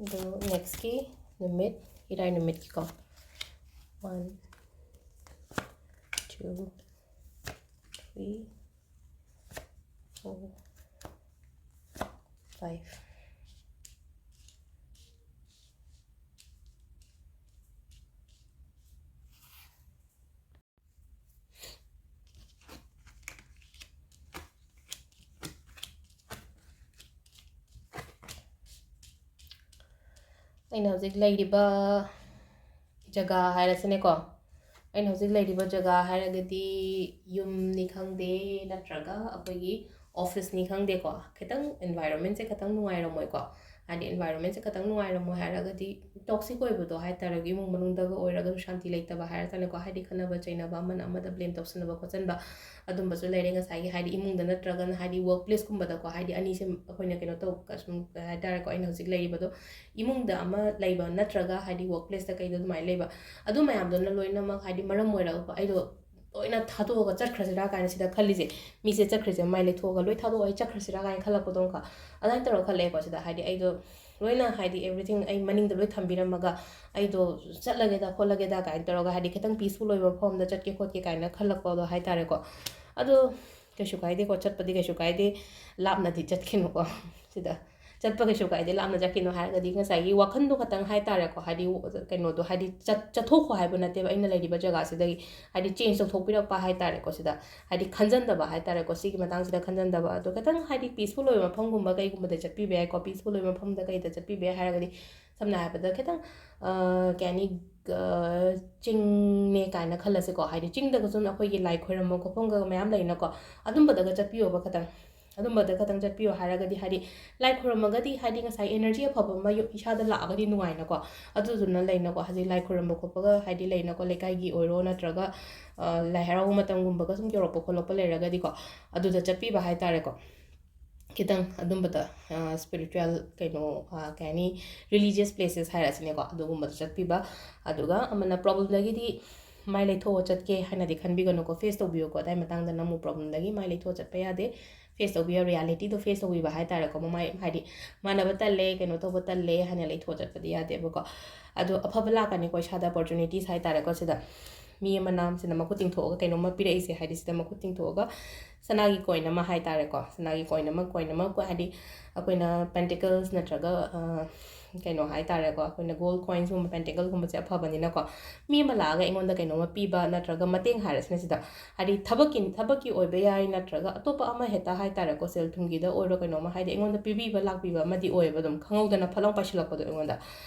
ꯑꯗꯣ nextꯀꯤ ꯅꯨꯃꯤꯠ, ꯏꯔꯥꯏ ꯅꯨꯃꯤꯠꯀꯤꯀꯣ, one, two, three, four, five꯫ ꯑꯩꯅ ꯍꯧꯖꯤꯛ ꯂꯩꯔꯤꯕ ꯖꯒꯥ ꯍꯥꯏꯔꯁꯤꯅꯦꯀꯣ, ꯑꯩꯅ ꯍꯧꯖꯤꯛ ꯂꯩꯔꯤꯕ ꯖꯒꯥ ꯍꯥꯏꯔꯒꯗꯤ ꯌꯨꯝꯅꯤ ꯈꯪꯗꯦ, ꯅꯠꯇ꯭ꯔꯒ ꯑꯩꯈꯣꯏꯒꯤ officeꯅꯤ ꯈꯪꯗꯦꯀꯣ, ꯈꯤꯇꯪ environmentꯁꯦ ꯈꯤꯇꯪ ꯅꯨꯡꯉꯥꯏꯔꯝꯃꯣꯏꯀꯣ꯫ ꯍꯥꯏꯗꯤ environment ꯁꯦ ꯈꯤꯇꯪ ꯅꯨꯡꯉꯥꯏꯔꯝꯃꯣꯏ ꯍꯥꯏꯔꯒꯗꯤ, toxic ꯑꯣꯏꯕꯗꯣ ꯍꯥꯏ ꯇꯥꯔꯒ, ꯏꯃꯨꯡ ꯃꯅꯨꯡꯗꯒ ꯑꯣꯏꯔꯒꯁꯨ ꯁꯥꯟꯇꯤ ꯂꯩꯇꯕ ꯍꯥꯏꯔ ꯇꯥꯔꯦꯀꯣ, ꯍꯥꯏꯗꯤ ꯈꯠꯅꯕ ꯆꯩꯅꯕ, ꯑꯃꯅ ꯑꯃꯗ blame ꯇꯧꯁꯟꯅꯕ ꯈꯣꯠꯆꯟꯕ, ꯑꯗꯨꯝꯕꯁꯨ ꯂꯩꯔꯦ꯫ ꯉꯁꯥꯏꯒꯤ ꯍꯥꯏꯗꯤ ꯏꯃꯨꯡꯗ ꯅꯠꯇ꯭ꯔꯒꯅ ꯍꯥꯏꯗꯤ work place ꯀꯨꯝꯕꯗ ꯀꯣ, ꯍꯥꯏꯗꯤ ꯑꯅꯤꯁꯦ ꯑꯩꯈꯣꯏꯅ ꯀꯩꯅꯣ ꯇꯧ ꯁꯨꯝ ꯍꯥꯏ ꯇꯥꯔꯦꯀꯣ, ꯑꯩꯅ ꯍꯧꯖꯤꯛ ꯂꯩꯔꯤꯕꯗꯣ ꯏꯃꯨꯡꯗ ꯑꯃ ꯂꯩꯕ ꯅꯠꯇ꯭ꯔꯒ ꯍꯥꯏꯗꯤ work place ꯇ ꯀꯩꯗ ꯑꯗꯨꯃꯥꯏꯅ ꯂꯩꯕ, ꯑꯗꯨ ꯃꯌꯥꯝꯗꯨꯅ ꯂꯣꯏꯅꯃꯛ ꯍꯥꯏꯗꯤ ꯃꯔꯝ ꯑꯣꯏꯔꯒ ꯑꯩꯗꯣ ꯂꯣꯏꯅ ꯊꯥꯗꯣꯛꯑꯒ ꯆꯠꯈ꯭ꯔꯁꯤꯔꯥ ꯀꯥꯏꯅ ꯁꯤꯗ ꯈꯜꯂꯤꯁꯦ꯫ ꯃꯤꯁꯦ ꯆꯠꯈ꯭ꯔꯤꯁꯦ ꯃꯥꯏ ꯂꯩꯊꯣꯛꯑꯒ ꯂꯣꯏ ꯊꯥꯗꯣꯛꯑꯒ ꯑꯩ ꯆꯠꯈ꯭ꯔꯁꯤꯔꯥ ꯀꯥꯏꯅ ꯈꯜꯂꯛꯄꯗꯣ ꯑꯃꯨꯛꯀ ꯑꯗꯨꯃꯥꯏꯅ ꯇꯧꯔꯒ ꯈꯜꯂꯛꯑꯦꯀꯣ꯫ ꯁꯤꯗ ꯍꯥꯏꯗꯤ ꯑꯩꯗꯣ ꯂꯣꯏꯅ ꯍꯥꯏꯗꯤ everything ꯑꯩ ꯃꯅꯤꯡꯗ ꯂꯣꯏ ꯊꯝꯕꯤꯔꯝꯃꯒ ꯑꯩꯗꯣ ꯆꯠꯂꯒꯦꯗ ꯈꯣꯠꯂꯒꯦꯗ ꯀꯥꯏꯅ ꯇꯧꯔꯒ ꯍꯥꯏꯗꯤ ꯈꯤꯇꯪ peaceful ꯑꯣꯏꯕ ꯃꯐꯝ ꯑꯃꯗ ꯆꯠꯀꯦ ꯈꯣꯠꯀꯦ ꯀꯥꯏꯅ ꯈꯜꯂꯛꯄꯗꯣ ꯍꯥꯏ ꯇꯥꯔꯦꯀꯣ꯫ ꯑꯗꯣ ꯀꯩꯁꯨ ꯀꯥꯏꯗꯦꯀꯣ, ꯆꯠꯄꯗꯤ ꯀꯩꯁꯨ ꯀꯥꯏꯗꯦ, ꯂꯥꯞꯅꯗꯤ ꯆꯠꯈꯤꯅꯨꯀꯣ꯫ ꯁꯤꯗ ꯆꯠꯄ ꯀꯩꯁꯨ ꯀꯥꯏꯗꯦ, ꯂꯥꯞꯅ ꯆꯠꯈꯤꯅꯨ ꯍꯥꯏꯔꯒꯗꯤ ꯉꯁꯥꯏꯒꯤ ꯋꯥꯈꯟꯗꯣ ꯈꯇꯪ ꯍꯥꯏ ꯇꯥꯔꯦꯀꯣ, ꯍꯥꯏꯗꯤ ꯀꯩꯅꯣꯗꯣ ꯍꯥꯏꯗꯤ ꯆꯠ-, ꯆꯠꯊꯣꯛꯈꯣ ꯍꯥꯏꯕ ꯅꯠꯇꯦꯕ, ꯑꯩꯅ ꯂꯩꯔꯤꯕ ꯖꯒꯥꯁꯤꯗꯒꯤ ꯍꯥꯏꯗꯤ change ꯇꯧꯊꯣꯛꯄꯤꯔꯛꯄ ꯍꯥꯏ ꯇꯥꯔꯦꯀꯣ꯫ ꯁꯤꯗ ꯍꯥꯏꯗꯤ ꯈꯟꯖꯟꯗꯕ ꯍꯥꯏ ꯇꯥꯔꯦꯀꯣ, ꯁꯤꯒꯤ ꯃꯇꯥꯡꯁꯤꯗ ꯈꯟꯖꯟꯗꯕ꯫ ꯑꯗꯣ ꯈꯤꯇꯪ ꯍꯥꯏꯗꯤ peaceful ꯑꯣꯏꯕ ꯃꯐꯝꯒꯨꯝꯕ ꯀꯩꯒꯨꯝꯕꯗ ꯆꯠꯄꯤꯕ ꯌꯥꯏꯀꯣ꯫ Peaceful ꯑꯣꯏꯕ ꯃꯐꯝꯗ ꯀꯩꯗ ꯆꯠꯄꯤꯕ ꯌꯥꯏ ꯍꯥꯏꯔꯒꯗꯤ, ꯁꯝꯅ ꯍꯥꯏꯔꯕꯗ ꯈꯤꯇꯪ, ꯑ, ꯀꯩ ꯍꯥꯏꯅꯤ, ꯑ, ꯆꯤꯡꯅꯦ ꯀꯥꯏꯅ ꯈꯜꯂꯁꯤꯀꯣ, ꯍꯥꯏꯗꯤ ꯆꯤꯡꯗꯒꯁꯨ ꯑꯩꯈꯣꯏꯒꯤ ꯂꯥꯏ ꯈꯣꯏꯔꯝꯕ ꯈꯣꯠꯐꯝꯒ ꯃꯌꯥꯝ ꯂꯩꯅꯀꯣ, ꯑꯗꯨꯝꯕꯗꯒ ꯆꯠꯄꯤꯌꯣꯕ ꯈꯇꯪ꯫ ꯑꯗꯨꯝꯕꯗ ꯈꯇꯪ ꯆꯠꯄꯤꯌꯣ ꯍꯥꯏꯔꯒꯗꯤ, ꯍꯥꯏꯗꯤ ꯂꯥꯏ ꯈꯣꯏꯔꯝꯃꯒꯗꯤ ꯍꯥꯏꯗꯤ ꯉꯁꯥꯏ energy ꯑꯐꯕ ꯑꯃ ꯌꯨ-, ꯏꯁꯥꯗ ꯂꯥꯛꯑꯒꯗꯤ ꯅꯨꯡꯉꯥꯏꯅꯀꯣ꯫ ꯑꯗꯨꯗꯨꯅ ꯂꯩꯅꯀꯣ, ꯍꯧꯖꯤꯛ ꯂꯥꯏ ꯈꯣꯏꯔꯝꯕ ꯈꯣꯠꯄꯒ ꯍꯥꯏꯗꯤ ꯂꯩꯅꯀꯣ, ꯂꯩꯀꯥꯏꯒꯤ ꯑꯣꯏꯔꯣ ꯅꯠꯇ꯭ꯔꯒ, ꯑ, ꯂꯥꯏ ꯍꯔꯥꯎꯕ ꯃꯇꯝꯒꯨꯝꯕꯒ ꯁꯨꯝ ꯌꯧꯔꯛꯄ ꯈꯣꯠꯂꯛꯄ ꯂꯩꯔꯒꯗꯤꯀꯣ, ꯑꯗꯨꯗ ꯆꯠꯄꯤꯕ ꯍꯥꯏ ꯇꯥꯔꯦꯀꯣ꯫ ꯈꯤꯇꯪ ꯑꯗꯨꯝꯕꯗ, ꯑ, spiritual ꯀꯩꯅꯣ, ꯑ, ꯀꯩ ꯍꯥꯏꯅꯤ, religious places ꯍꯥꯏꯔꯁꯤꯅꯦꯀꯣ, ꯑꯗꯨꯒꯨꯝꯕꯗ ꯆꯠꯄꯤꯕ꯫ ꯑꯗꯨꯒ ꯑꯃꯅ problemꯗꯒꯤꯗꯤ ꯃꯥꯏ ꯂꯩꯊꯣꯛꯑ ꯆꯠꯀꯦ ꯍꯥꯏꯅꯗꯤ ꯈꯟꯕꯤꯒꯅꯨꯀꯣ, face ꯇꯧꯕꯤꯌꯨꯀꯣ꯫ ꯑꯗꯥꯏ ꯃꯇꯥꯡꯗꯅ ꯑꯃꯨꯛ problemꯗꯒꯤ ꯃꯥꯏ ꯂꯩꯊꯣꯛꯑ ꯆꯠꯄ ꯌꯥꯗꯦ꯫ Face ꯇꯧꯕꯤꯌꯣ, realityꯗꯣ face ꯇꯧꯕꯤꯕ ꯍꯥꯏ ꯇꯥꯔꯦꯀꯣ꯫ ꯃꯃꯥꯏ ꯍꯥꯏꯗꯤ ꯃꯥꯟꯅꯕ ꯇꯜꯂꯦ, ꯀꯩꯅꯣ ꯇꯧꯕ ꯇꯜꯂꯦ ꯍꯥꯏꯅ ꯂꯩꯊꯣꯛꯑ ꯆꯠꯄꯗꯤ ꯌꯥꯗꯦꯕꯀꯣ꯫ ꯑꯗꯣ ꯑꯐꯕ ꯂꯥꯛꯀꯅꯤꯀꯣ, ꯏꯁꯥꯗ opportunities ꯍꯥꯏ ꯇꯥꯔꯦꯀꯣ꯫ ꯁꯤꯗ ꯃꯤ ꯑꯃꯅ ꯁꯤꯗ ꯃꯈꯨꯠ ꯇꯤꯡꯊꯣꯛꯑꯒ ꯀꯩꯅꯣꯝꯃ ꯄꯤꯔꯛꯏꯁꯦ, ꯍꯥꯏꯗꯤ ꯁꯤꯗ ꯃꯈꯨꯠ ꯇꯤꯡꯊꯣꯛꯑꯒ ꯁꯅꯥꯒꯤ coin ꯑꯃ ꯍꯥꯏ ꯇꯥꯔꯦꯀꯣ, ꯁꯅꯥꯒꯤ coin ꯑꯃ, coin ꯑꯃ ꯀꯣ-, ꯍꯥꯏꯗꯤ ꯑꯩꯈꯣꯏꯅ pentacles ꯅꯠꯇ꯭ꯔꯒ, ꯑ, ꯀꯩꯅꯣ ꯍꯥꯏ ꯇꯥꯔꯦꯀꯣ, ꯑꯩꯈꯣꯏꯅ gold coinsꯒꯨꯝꯕ, pentacleꯒꯨꯝꯕꯁꯦ ꯑꯐꯕꯅꯤꯅꯀꯣ, ꯃꯤ ꯑꯃ ꯂꯥꯛꯑꯒ ꯑꯩꯉꯣꯟꯗ ꯀꯩꯅꯣꯝꯃ ꯄꯤꯕ ꯅꯠꯇ꯭ꯔꯒ ꯃꯇꯦꯡ ꯍꯥꯏꯔꯁꯤꯅꯦ ꯁꯤꯗ, ꯍꯥꯏꯗꯤ ꯊꯕꯛꯀꯤ, ꯊꯕꯛꯀꯤ ꯑꯣꯏꯕ ꯌꯥꯏ ꯅꯠꯇ꯭ꯔꯒ ꯑꯇꯣꯞꯄ ꯑꯃ ꯍꯦꯛꯇ ꯍꯥꯏ ꯇꯥꯔꯦꯀꯣ, ꯁꯦꯜ ꯊꯨꯝꯒꯤꯗ ꯑꯣꯏꯔꯣ ꯀꯩꯅꯣꯝꯃ, ꯍꯥꯏꯗꯤ ꯑꯩꯉꯣꯟꯗ ꯄꯤꯕꯤꯕ ꯂꯥꯛꯄꯤꯕ ꯑꯃꯗꯤ ꯑꯣꯏꯌꯦꯕ, ꯑꯗꯨꯝ ꯈꯪꯍꯧꯗꯅ ꯐꯠ ꯂꯥꯎ ꯄꯥꯏꯁꯤꯜꯂꯛꯄꯗꯣ ꯑꯩꯉꯣꯟꯗ꯫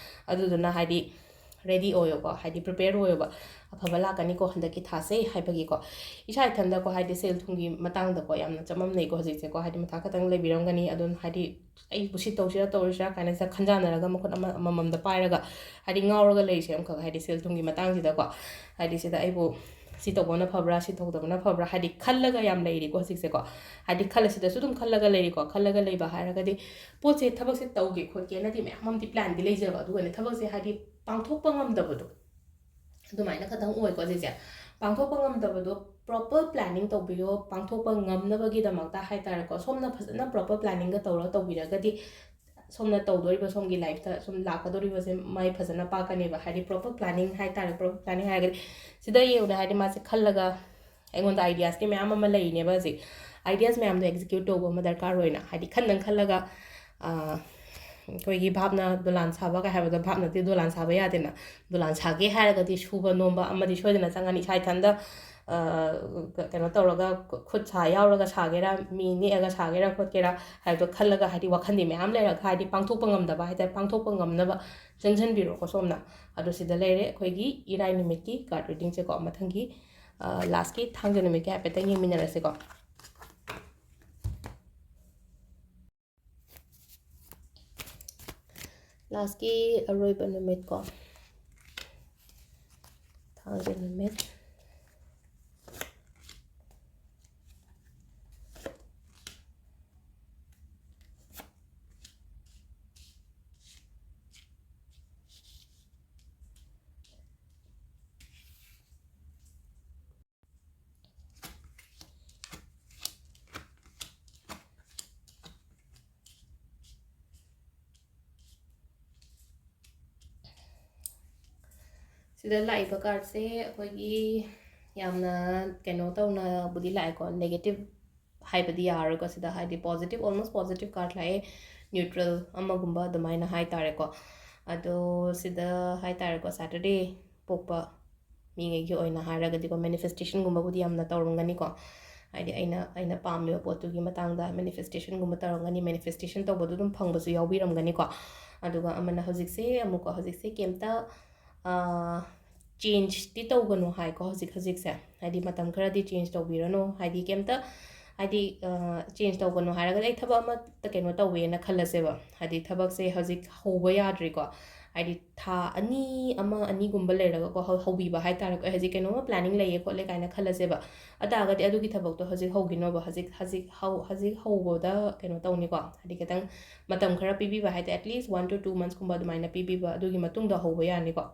ꯑꯗꯨꯗꯨꯅ ꯍꯥꯏꯗꯤ ꯔꯦꯗꯤ ꯑꯣꯏꯌꯣꯀꯣ, ꯍꯥꯏꯗꯤ ꯄ꯭ꯔꯤꯄꯦꯌꯔ ꯑꯣꯏꯌꯣꯕ꯫ ꯑꯐꯕ ꯂꯥꯛꯀꯅꯤꯀꯣ ꯍꯟꯗꯛꯀꯤ ꯊꯥꯁꯦ ꯍꯥꯏꯕꯒꯤꯀꯣ꯫ ꯏꯁꯥ ꯏꯊꯟꯗꯀꯣ, ꯍꯥꯏꯗꯤ ꯁꯦꯜ ꯊꯨꯝꯒꯤ ꯃꯇꯥꯡꯗꯀꯣ ꯌꯥꯝꯅ ꯆꯃꯝꯅꯩꯀꯣ ꯍꯧꯖꯤꯛꯁꯦꯀꯣ, ꯍꯥꯏꯗꯤ ꯃꯊꯥ ꯈꯛꯇꯪ ꯂꯩꯕꯤꯔꯝꯒꯅꯤ꯫ ꯑꯗꯨꯅ ꯍꯥꯏꯗꯤ ꯑꯩꯕꯨ ꯁꯤ ꯇꯧꯁꯤꯔꯥ ꯇꯧꯔꯣꯏꯁꯤꯔꯥ ꯀꯥꯏꯅ ꯁꯤꯗ ꯈꯟꯖꯥꯟꯅꯔꯒ ꯃꯈꯨꯠ ꯑꯃ ꯑꯃꯃꯝꯗ ꯄꯥꯏꯔꯒ ꯍꯥꯏꯗꯤ ꯉꯥꯎꯔꯒ ꯂꯩꯔꯤꯁꯦ ꯑꯃꯈꯛ, ꯍꯥꯏꯗꯤ ꯁꯦꯜ ꯊꯨꯝꯒꯤ ꯃꯇꯥꯡꯁꯤꯗꯀꯣ꯫ ꯍꯥꯏꯗꯤ ꯁꯤꯗ ꯑꯩꯕꯨ ꯁꯤ ꯇꯧꯕꯅ ꯐꯕ꯭ꯔꯥ, ꯁꯤ ꯇꯧꯗꯕꯅ ꯐꯕ꯭ꯔꯥ, ꯍꯥꯏꯗꯤ ꯈꯜꯂꯒ ꯌꯥꯝ ꯂꯩꯔꯤꯀꯣ ꯍꯧꯖꯤꯛꯁꯦꯀꯣ꯫ ꯍꯥꯏꯗꯤ ꯈꯜꯂꯁꯤꯗꯁꯨ ꯑꯗꯨꯝ ꯈꯜꯂꯒ ꯂꯩꯔꯤꯀꯣ꯫ ꯈꯜꯂꯒ ꯂꯩꯕ ꯍꯥꯏꯔꯒꯗꯤ ꯄꯣꯠꯁꯦ, ꯊꯕꯛꯁꯦ ꯇꯧꯒꯦ ꯈꯣꯠꯀꯦꯅꯗꯤ ꯃꯌꯥꯝ ꯑꯃꯗꯤ ꯄ꯭ꯂꯥꯟꯗꯤ ꯂꯩꯖꯕ, ꯑꯗꯨꯒꯅꯦ ꯊꯕꯛꯁꯦ ꯍꯥꯏꯗꯤ ꯄꯥꯡꯊꯣꯛꯄ ꯉꯝꯗꯕꯗꯣ ꯑꯗꯨꯃꯥꯏꯅ ꯈꯇꯪ ꯑꯣꯏꯀꯣ ꯁꯤꯁꯦ꯫ ꯄꯥꯡꯊꯣꯛꯄ ꯉꯝꯗꯕꯗꯣ ꯄ꯭ꯔꯣꯄꯔ ꯄ꯭ꯂꯥꯅꯤꯡ ꯇꯧꯕꯤꯌꯣ꯫ ꯄꯥꯡꯊꯣꯛꯄ ꯉꯝꯅꯕꯒꯤꯗꯃꯛꯇ ꯍꯥꯏꯇꯥꯔꯦꯀꯣ, ꯁꯣꯝꯅ ꯐꯖꯅ ꯄ꯭ꯔꯣꯄꯔ ꯄ꯭ꯂꯥꯅꯤꯡꯒ ꯇꯧꯔꯒ ꯇꯧꯕꯤꯔꯒꯗꯤ ꯁꯣꯝꯅ ꯇꯧꯗꯣꯔꯤꯕ ꯁꯣꯝꯒꯤ ꯂꯥꯏꯐꯇ ꯁꯨꯝ ꯂꯥꯛꯀꯗꯣꯔꯤꯕꯁꯦ ꯃꯥꯏ ꯐꯖꯅ ꯄꯥꯛꯀꯅꯦꯕ꯫ ꯍꯥꯏꯗꯤ ꯄ꯭ꯔꯣꯄꯔ ꯄ꯭ꯂꯥꯅꯤꯡ ꯍꯥꯏꯇꯥꯔꯦ, ꯄ꯭ꯔꯣꯄꯔ ꯄ꯭ꯂꯥꯅꯤꯡ ꯍꯥꯏꯔꯒꯗꯤ ꯁꯤꯗ ꯌꯦꯡꯉꯨꯅꯦ, ꯍꯥꯏꯗꯤ ꯃꯥꯁꯦ ꯈꯜꯂꯒ ꯑꯩꯉꯣꯟꯗ ꯑꯥꯏꯗꯤꯌꯥꯁꯇꯤ ꯃꯌꯥꯝ ꯑꯃ ꯂꯩꯔꯤꯅꯦꯕ ꯍꯧꯖꯤꯛ꯫ ꯑꯥꯏꯗꯤꯌꯥꯁ ꯃꯌꯥꯝꯗꯣ ꯑꯦꯛꯖꯤꯀ꯭ꯌꯨꯠ ꯇꯧꯕ ꯑꯃ ꯗꯔꯀꯥꯔ ꯑꯣꯏꯅ, ꯍꯥꯏꯗꯤ ꯈꯟꯗꯪ ꯈꯜꯂꯒ ꯑꯩꯈꯣꯏꯒꯤ ꯚꯥꯞꯅ ꯗꯣꯂꯥꯟ ꯁꯥꯕ ꯀꯥꯏ ꯍꯥꯏꯕꯗꯣ, ꯚꯥꯞꯅꯗꯤ ꯗꯣꯂꯥꯟ ꯁꯥꯕ ꯌꯥꯗꯦꯅ꯫ ꯗꯣꯂꯥꯟ ꯁꯥꯒꯦ ꯍꯥꯏꯔꯒꯗꯤ ꯁꯨꯕ ꯅꯣꯝꯕ ꯑꯃꯗꯤ ꯁꯣꯏꯗꯅ ꯆꯪꯒꯅꯤ꯫ ꯏꯁꯥ ꯏꯊꯟꯗ ꯀꯩꯅꯣ ꯇꯧꯔꯒ, ꯈꯨꯠ ꯁꯥ ꯌꯥꯎꯔꯒ ꯁꯥꯒꯦꯔꯥ, ꯃꯤ ꯅꯦꯛꯑꯒ ꯁꯥꯒꯦꯔꯥ ꯈꯣꯠꯀꯦꯔꯥ ꯍꯥꯏꯕꯗꯣ ꯈꯜꯂꯒ, ꯍꯥꯏꯗꯤ ꯋꯥꯈꯜꯗꯤ ꯃꯌꯥꯝ ꯂꯩꯔꯒ, ꯍꯥꯏꯗꯤ ꯄꯥꯡꯊꯣꯛꯄ ꯉꯝꯗꯕ ꯍꯥꯏꯇꯥꯔꯦ, ꯄꯥꯡꯊꯣꯛꯄ ꯉꯝꯅꯕ ꯆꯪꯁꯤꯟꯕꯤꯔꯣꯀꯣ ꯁꯣꯝꯅ꯫ ꯑꯗꯣ ꯁꯤꯗ ꯂꯩꯔꯦ ꯑꯩꯈꯣꯏꯒꯤ ꯏꯔꯥꯏ ꯅꯨꯃꯤꯠꯀꯤ ꯀꯥꯔꯠ ꯔꯤꯗꯤꯡꯁꯦꯀꯣ꯫ ꯃꯊꯪꯒꯤ ꯂꯥꯁꯀꯤ ꯊꯥꯡꯖ ꯅꯨꯃꯤꯠꯀꯤ ꯍꯥꯏꯐꯦꯠꯇꯪ ꯌꯦꯡꯃꯤꯟꯅꯔꯁꯤꯀꯣ꯫ ꯂꯥꯁꯀꯤ ꯑꯔꯣꯏꯕ ꯅꯨꯃꯤꯠꯀꯣ, ꯊꯥꯡꯖ ꯅꯨꯃꯤꯠ꯫ ꯁꯤꯗ ꯂꯥꯛꯏꯕ ꯀꯥꯔꯠꯁꯦ ꯑꯩꯈꯣꯏꯒꯤ ꯌꯥꯝꯅ ꯀꯩꯅꯣ ꯇꯧꯅꯕꯨꯗꯤ ꯂꯥꯛꯑꯦꯀꯣ, ꯅꯦꯒꯦꯇꯤꯞ ꯍꯥꯏꯕꯗꯤ ꯌꯥꯔꯔꯣꯏꯀꯣ ꯁꯤꯗ, ꯍꯥꯏꯗꯤ ꯄꯣꯖꯤꯇꯤꯞ, ꯑꯣꯜꯃꯣꯁ ꯄꯣꯖꯤꯇꯤꯞ ꯀꯥꯔꯠ ꯂꯥꯛꯑꯦ, ꯅ꯭ꯌꯨꯇ꯭ꯔꯦꯜ ꯑꯃꯒꯨꯝꯕ ꯑꯗꯨꯃꯥꯏꯅ ꯍꯥꯏ ꯇꯥꯔꯦꯀꯣ꯫ ꯑꯗꯣ ꯁꯤꯗ ꯍꯥꯏ ꯇꯥꯔꯦꯀꯣ, ꯁꯦꯇꯔꯗꯦ ꯄꯣꯛꯄ ꯃꯤꯉꯩꯒꯤ ꯑꯣꯏꯅ ꯍꯥꯏꯔꯒꯗꯤꯀꯣ, ꯃꯦꯅꯤꯐꯦꯁꯇꯦꯁꯟꯒꯨꯝꯕꯕꯨꯗꯤ ꯌꯥꯝꯅ ꯇꯧꯔꯝꯒꯅꯤꯀꯣ꯫ ꯍꯥꯏꯗꯤ ꯑꯩꯅ, ꯑꯩꯅ ꯄꯥꯝꯃꯤꯕ ꯄꯣꯠꯇꯨꯒꯤ ꯃꯇꯥꯡꯗ ꯃꯦꯅꯤꯐꯦꯁꯇꯦꯁꯟꯒꯨꯝꯕ ꯇꯧꯔꯝꯒꯅꯤ, ꯃꯦꯅꯤꯐꯦꯁꯇꯦꯁꯟ ꯇꯧꯕꯗꯨ ꯑꯗꯨꯝ ꯐꯪꯕꯁꯨ ꯌꯥꯎꯕꯤꯔꯝꯒꯅꯤꯀꯣ꯫ ꯑꯗꯨꯒ ꯑꯃꯅ ꯍꯧꯖꯤꯛꯁꯦ ꯑꯃꯨꯛꯀꯣ, ꯍꯧꯖꯤꯛꯁꯦ ꯀꯩꯝꯇ ꯆꯦꯟꯖꯇꯤ ꯇꯧꯒꯅꯨ ꯍꯥꯏꯀꯣ ꯍꯧꯖꯤꯛ ꯍꯧꯖꯤꯛꯁꯦ꯫ ꯍꯥꯏꯗꯤ ꯃꯇꯝ ꯈꯔꯗꯤ ꯆꯦꯟꯖ ꯇꯧꯕꯤꯔꯅꯨ꯫ ꯍꯥꯏꯗꯤ ꯀꯩꯝꯇ, ꯍꯥꯏꯗꯤ, ꯆꯦꯟꯖ ꯇꯧꯒꯅꯨ ꯍꯥꯏꯔꯒꯗꯤ ꯑꯩ ꯊꯕꯛ ꯑꯃꯠꯇ ꯀꯩꯅꯣ ꯇꯧꯋꯦꯅ ꯈꯜꯂꯁꯦꯕ꯫ ꯍꯥꯏꯗꯤ ꯊꯕꯛꯁꯦ ꯍꯧꯖꯤꯛ ꯍꯧꯕ ꯌꯥꯗ꯭ꯔꯤꯀꯣ꯫ ꯍꯥꯏꯗꯤ ꯊꯥ ꯑꯅꯤ, ꯑꯃ, ꯑꯅꯤꯒꯨꯝꯕ ꯂꯩꯔꯒꯀꯣ, ꯍꯧ-, ꯍꯧꯕꯤꯕ ꯍꯥꯏ ꯇꯥꯔꯦꯀꯣ꯫ ꯑꯩ ꯍꯧꯖꯤꯛ ꯀꯩꯅꯣꯝꯃ ꯄ꯭ꯂꯥꯅꯤꯡ ꯂꯩꯌꯦ ꯈꯣꯠꯂꯦ ꯀꯥꯏꯅ ꯈꯜꯂꯁꯦꯕ꯫ ꯑꯗꯨ ꯇꯥꯔꯒꯗꯤ ꯑꯗꯨꯒꯤ ꯊꯕꯛꯇꯣ ꯍꯧꯖꯤꯛ ꯍꯧꯈꯤꯅꯣꯕ꯫ ꯍꯧꯖꯤꯛ, ꯍꯧꯖꯤꯛ ꯍꯧ-, ꯍꯧꯖꯤꯛ ꯍꯧꯕꯗ ꯀꯩꯅꯣ ꯇꯧꯅꯤꯀꯣ꯫ ꯍꯥꯏꯗꯤ ꯈꯤꯇꯪ ꯃꯇꯝ ꯈꯔ ꯄꯤꯕꯤꯕ ꯍꯥꯏ ꯇꯥꯔꯦ, at least one to two months ꯀꯨꯝꯕ ꯑꯗꯨꯃꯥꯏꯅ ꯄꯤꯕꯤꯕ, ꯑꯗꯨꯒꯤ ꯃꯇꯨꯡꯗ ꯍꯧꯕ ꯌꯥꯅꯤꯀꯣ꯫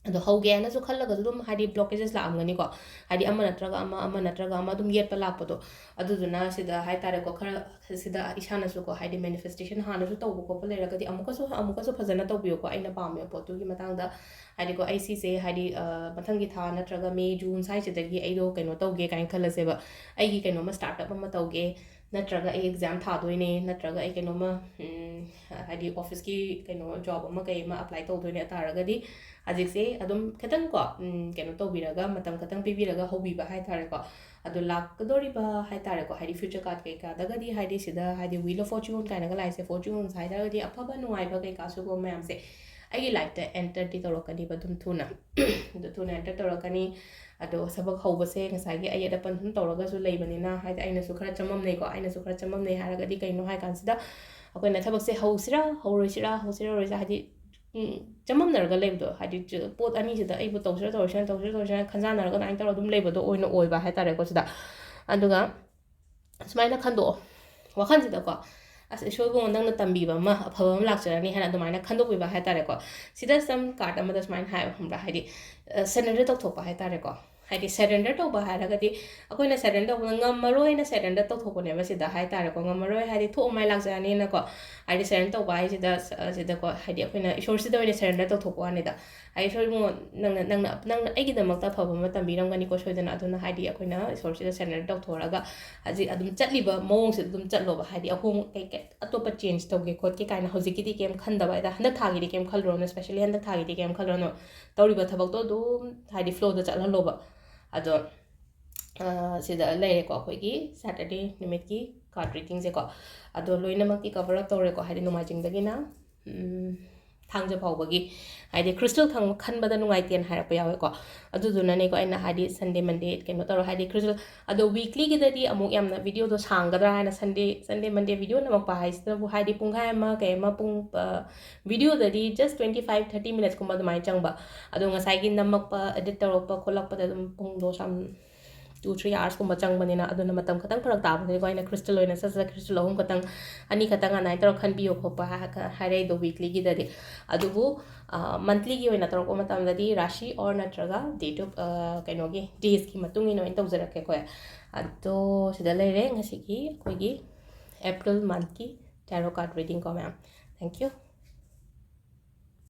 ꯑꯗꯣ ꯍꯧꯒꯦ ꯍꯥꯏꯅꯁꯨ ꯈꯜꯂꯒꯁꯨ ꯑꯗꯨꯝ ꯍꯥꯏꯗꯤ blockages ꯂꯥꯛꯑꯝꯒꯅꯤꯀꯣ꯫ ꯍꯥꯏꯗꯤ ꯑꯃ ꯅꯠꯇ꯭ꯔꯒ ꯑꯃ, ꯑꯃ ꯅꯠꯇ꯭ꯔꯒ ꯑꯃ ꯑꯗꯨꯝ ꯌꯦꯠꯄ ꯂꯥꯛꯄꯗꯣ꯫ ꯑꯗꯨꯗꯨꯅ ꯁꯤꯗ ꯍꯥꯏ ꯇꯥꯔꯦꯀꯣ, ꯈꯔ ꯁꯤꯗ ꯏꯁꯥꯅꯁꯨꯀꯣ, ꯍꯥꯏꯗꯤ manifestation ꯍꯥꯟꯅꯁꯨ ꯇꯧꯕ ꯈꯣꯠꯄ ꯂꯩꯔꯒꯗꯤ ꯑꯃꯨꯛꯀꯁꯨ, ꯑꯃꯨꯛꯀꯁꯨ ꯐꯖꯅ ꯇꯧꯕꯤꯌꯨꯀꯣ꯫ ꯑꯩꯅ ꯄꯥꯝꯃꯤꯕ ꯄꯣꯠꯇꯨꯒꯤ ꯃꯇꯥꯡꯗ ꯍꯥꯏꯗꯤꯀꯣ, ꯑꯩ ꯁꯤꯁꯦ ꯍꯥꯏꯗꯤ, ꯑ, ꯃꯊꯪꯒꯤ ꯊꯥ ꯅꯠꯇ꯭ꯔꯒ May, June ꯁ꯭ꯋꯥꯏꯁꯤꯗꯒꯤ ꯑꯩꯗꯣ ꯀꯩꯅꯣ ꯇꯧꯒꯦ ꯀꯥꯏꯅ ꯈꯜꯂꯁꯦꯕ꯫ ꯑꯩꯒꯤ ꯀꯩꯅꯣꯝꯃ startup ꯑꯃ ꯇꯧꯒꯦ, ꯅꯠꯇ꯭ꯔꯒ ꯑꯩ exam ꯊꯥꯗꯣꯏꯅꯦ, ꯅꯠꯇ꯭ꯔꯒ ꯑꯩ ꯀꯩꯅꯣꯝꯃ, ꯎꯝ, ꯍꯥꯏꯗꯤ officeꯀꯤ ꯀꯩꯅꯣ job ꯑꯃ ꯀꯩ ꯑꯃ apply ꯇꯧꯗꯣꯏꯅꯦ ꯇꯥꯔꯒꯗꯤ, ꯍꯧꯖꯤꯛꯁꯦ ꯑꯗꯨꯝ ꯈꯤꯇꯪ ꯀꯣ, ꯎꯝ, ꯀꯩꯅꯣ ꯇꯧꯕꯤꯔꯒ, ꯃꯇꯝ ꯈꯤꯇꯪ ꯄꯤꯕꯤꯔꯒ ꯍꯧꯕꯤꯕ ꯍꯥꯏ ꯇꯥꯔꯦꯀꯣ꯫ ꯑꯗꯣ ꯂꯥꯛꯀꯗꯧꯔꯤꯕ ꯍꯥꯏ ꯇꯥꯔꯦꯀꯣ, ꯍꯥꯏꯗꯤ future card ꯀꯩꯀꯥꯗꯒꯗꯤ, ꯍꯥꯏꯗꯤ ꯁꯤꯗ ꯍꯥꯏꯗꯤ Wheel of Fortune ꯀꯥꯏꯅꯒ ꯂꯥꯛꯏꯁꯦ, fortunes ꯍꯥꯏ ꯇꯥꯔꯒꯗꯤ ꯑꯐꯕ ꯅꯨꯡꯉꯥꯏꯕ ꯀꯩꯀꯥ ꯁꯤꯒꯨꯝꯕ ꯃꯌꯥꯝꯁꯦ ꯑꯩꯒꯤ lifeꯇ enterꯗꯤ ꯇꯧꯔꯛꯀꯅꯤꯕ ꯑꯗꯨꯝ ꯊꯨꯅ꯫ ꯑꯗꯨ ꯊꯨꯅ enter ꯇꯧꯔꯛꯀꯅꯤ꯫ ꯑꯗꯣ ꯊꯕꯛ ꯍꯧꯕꯁꯦ ꯉꯁꯥꯏꯒꯤ ꯑꯌꯦꯠ ꯑꯄꯟ ꯁꯨꯝ ꯇꯧꯔꯒꯁꯨ ꯂꯩꯕꯅꯤꯅ, ꯍꯥꯏꯗꯤ ꯑꯩꯅꯁꯨ ꯈꯔ ꯆꯃꯝꯅꯩꯀꯣ꯫ ꯑꯩꯅꯁꯨ ꯈꯔ ꯆꯃꯝꯅꯩ ꯍꯥꯏꯔꯒꯗꯤ ꯀꯩꯅꯣ ꯍꯥꯏ ꯀꯥꯟꯁꯤꯗ, ꯑꯩꯈꯣꯏꯅ ꯊꯕꯛꯁꯦ ꯍꯧꯁꯤꯔꯥ ꯍꯧꯔꯣꯏꯁꯤꯔꯥ, ꯍꯧꯁꯤꯔꯥ ꯍꯧꯔꯣꯏꯁꯤꯔꯥ, ꯍꯥꯏꯗꯤ, ꯎꯝ, ꯆꯃꯝꯅꯔꯒ ꯂꯩꯕꯗꯣ, ꯍꯥꯏꯗꯤ ꯆ-, ꯄꯣꯠ ꯑꯅꯤꯁꯤꯗ ꯑꯩꯕꯨ ꯇꯧꯁꯤꯔꯥ ꯇꯧꯔꯣꯏꯁꯤꯔꯥ, ꯇꯧꯁꯤꯔꯥ ꯇꯧꯔꯣꯏꯁꯤꯔꯥ ꯈꯟꯖꯥꯟꯅꯔꯒ ꯑꯗꯨꯃꯥꯏꯅ ꯇꯧꯔꯒ ꯑꯗꯨꯝ ꯂꯩꯕꯗꯣ ꯑꯣꯏꯅ ꯑꯣꯏꯕ ꯍꯥꯏ ꯇꯥꯔꯦꯀꯣ ꯁꯤꯗ꯫ ꯑꯗꯨꯒ ꯁꯨꯃꯥꯏꯅ ꯈꯟꯗꯣꯛꯑꯣ ꯋꯥꯈꯜꯁꯤꯗꯀꯣ, "ꯑꯁ, ꯏꯁꯣꯔ ꯏꯕꯨꯡꯉꯣ, ꯅꯪꯅ ꯇꯝꯕꯤꯕ ꯑꯃ, ꯑꯐꯕ ꯑꯃ ꯂꯥꯛꯆꯔꯅꯤ" ꯍꯥꯏꯅ ꯑꯗꯨꯃꯥꯏꯅ ꯈꯟꯗꯣꯛꯄꯤꯕ ꯍꯥꯏ ꯇꯥꯔꯦꯀꯣ꯫ ꯁꯤꯗ some card ꯑꯃꯗ ꯁꯨꯃꯥꯏꯅ ꯍꯥꯏꯕ, ꯈꯪꯕ꯭ꯔꯥ? ꯍꯥꯏꯗꯤ, ꯑ, surrender ꯇꯧꯊꯣꯛꯄ ꯍꯥꯏ ꯇꯥꯔꯦꯀꯣ꯫ ꯍꯥꯏꯗꯤ surrender ꯇꯧꯕ ꯍꯥꯏꯔꯒꯗꯤ ꯑꯩꯈꯣꯏꯅ surrender ꯇꯧꯕꯗ ꯉꯝꯃꯔꯣꯏꯅ surrender ꯇꯧꯊꯣꯛꯄꯅꯦꯕ ꯁꯤꯗ ꯍꯥꯏ ꯇꯥꯔꯦꯀꯣ꯫ ꯉꯝꯃꯔꯣꯏ ꯍꯥꯏꯗꯤ ꯊꯣꯛꯑ ꯃꯥꯏ ꯂꯥꯛꯆꯔꯅꯤꯅꯀꯣ꯫ ꯍꯥꯏꯗꯤ surrender ꯇꯧꯕ ꯍꯥꯏꯁꯤꯗ, ꯑ, ꯁꯤꯗꯀꯣ, ꯍꯥꯏꯗꯤ ꯑꯩꯈꯣꯏꯅ ꯏꯁꯣꯔꯁꯤꯗ ꯑꯣꯏꯅ surrender ꯇꯧꯊꯣꯛꯄ ꯋꯥꯅꯤꯗ꯫ ꯍꯥꯏꯗꯤ ꯏꯁꯣꯔ ꯏꯕꯨꯡꯉꯣ, ꯅꯪꯅ, ꯅꯪꯅ, ꯅꯪꯅ ꯑꯩꯒꯤꯗꯃꯛꯇ ꯑꯐꯕ ꯑꯃ ꯇꯝꯕꯤꯔꯝꯒꯅꯤꯀꯣ ꯁꯣꯏꯗꯅ꯫ ꯑꯗꯨꯅ ꯍꯥꯏꯗꯤ ꯑꯩꯈꯣꯏꯅ ꯏꯁꯣꯔꯁꯤꯗ surrender ꯇꯧꯊꯣꯛꯑꯒ ꯍꯧꯖꯤꯛ ꯑꯗꯨꯝ ꯆꯠꯂꯤꯕ ꯃꯑꯣꯡꯁꯤꯗ ꯑꯗꯨꯝ ꯆꯠꯂꯣꯕ꯫ ꯍꯥꯏꯗꯤ ꯑꯍꯣꯡ-, ꯀꯩ-, ꯀꯩ-, ꯑꯇꯣꯞꯄ change ꯇꯧꯒꯦ ꯈꯣꯠꯀꯦ ꯀꯥꯏꯅ ꯍꯧꯖꯤꯛꯀꯤꯗꯤ ꯀꯩꯝ ꯈꯟꯗꯕ ꯍꯥꯏꯇꯥꯔꯦ꯫ ꯍꯟꯗꯛ ꯊꯥꯒꯤꯗꯤ ꯀꯩꯝ ꯈꯜꯂꯨꯔꯅꯨ, especially ꯍꯟꯗꯛ ꯊꯥꯒꯤꯗꯤ ꯀꯩꯝ ꯈꯜꯂꯨꯔꯅꯨ꯫ ꯇꯧꯔꯤꯕ ꯊꯕꯛꯇꯣ ꯑꯗꯨꯝ ꯍꯥꯏꯗꯤ flowꯗ ꯆꯠꯍꯜꯂꯣꯕ꯫ ꯑꯗꯣ, ꯑ, ꯁꯤꯗ ꯂꯩꯔꯦꯀꯣ ꯑꯩꯈꯣꯏꯒꯤ Saturday ꯅꯨꯃꯤꯠꯀꯤ card readingꯁꯦꯀꯣ꯫ ꯑꯗꯣ ꯂꯣꯏꯅꯃꯛꯇꯤ cover up ꯇꯧꯔꯦꯀꯣ, ꯍꯥꯏꯗꯤ ꯅꯣꯡꯃꯥꯏꯖꯤꯡꯗꯒꯤꯅ, ꯎꯝ, ꯊꯥꯡꯖ ꯐꯥꯎꯕꯒꯤ, ꯍꯥꯏꯗꯤ crystal ꯈꯪ ꯈꯟꯕꯗ ꯅꯨꯡꯉꯥꯏꯇꯦꯅ ꯍꯥꯏꯔꯛꯄ ꯌꯥꯎꯋꯦꯀꯣ꯫ ꯑꯗꯨꯗꯨꯅꯅꯦꯀꯣ ꯑꯩꯅ ꯍꯥꯏꯗꯤ Sunday Monday ꯀꯩꯅꯣ ꯇꯧꯔꯣ, ꯍꯥꯏꯗꯤ crystal ꯑꯗꯣ weeklyꯒꯤꯗꯗꯤ ꯑꯃꯨꯛ ꯌꯥꯝꯅ videoꯗꯣ ꯁꯥꯡꯒꯗ꯭ꯔꯥ ꯍꯥꯏꯅ Sunday Sunday Monday video ꯅꯝꯃꯛꯄ ꯍꯥꯏꯁꯤꯅꯕꯨ ꯍꯥꯏꯗꯤ ꯄꯨꯡꯈꯥꯏ ꯑꯃ ꯀꯩ ꯑꯃ ꯄꯨꯡ videoꯗꯗꯤ just twenty five thirty minutesꯀꯨꯝꯕ ꯑꯗꯨꯃꯥꯏꯅ ꯆꯪꯕ꯫ ꯑꯗꯣ ꯉꯁꯥꯏꯒꯤ ꯅꯝꯃꯛꯄ edit ꯇꯧꯔꯛꯄ ꯈꯣꯠꯂꯛꯄꯗ ꯑꯗꯨꯝ ꯄꯨꯡꯗꯣ ꯁꯝ two three hoursꯀꯨꯝꯕ ꯆꯪꯕꯅꯤꯅ ꯑꯗꯨꯅ ꯃꯇꯝ ꯈꯇꯪ ꯐꯔꯛ ꯇꯥꯕꯅꯤꯀꯣ ꯑꯩꯅ crystal ꯑꯣꯏꯅ ꯁꯠ ꯁꯠ crystal ꯑꯍꯨꯝ ꯈꯇꯪ, ꯑꯅꯤ ꯈꯇꯪ ꯑꯗꯨꯃꯥꯏꯅ ꯇꯧꯔꯒ ꯈꯟꯕꯤꯌꯣ ꯈꯣꯠꯄ ꯍꯥꯏꯔꯒ ꯍꯥꯏꯔꯛꯏꯗꯣ weeklyꯒꯤꯗꯗꯤ꯫ ꯑꯗꯨꯕꯨ monthlyꯒꯤ ꯑꯣꯏꯅ ꯇꯧꯔꯛꯄ ꯃꯇꯝꯗꯗꯤ ꯔꯥꯁꯤ or ꯅꯠꯇ꯭ꯔꯒ date of ꯀꯩꯅꯣꯒꯤ daysꯀꯤ ꯃꯇꯨꯡ ꯏꯟꯅ ꯑꯣꯏꯅ ꯇꯧꯖꯔꯛꯀꯦ ꯑꯩꯈꯣꯏ꯫ ꯑꯗꯣ ꯁꯤꯗ ꯂꯩꯔꯦ ꯉꯁꯤꯒꯤ ꯑꯩꯈꯣꯏꯒꯤ April monthꯀꯤ tarot card readingꯀꯣ ꯃꯌꯥꯝ꯫ Thank you꯫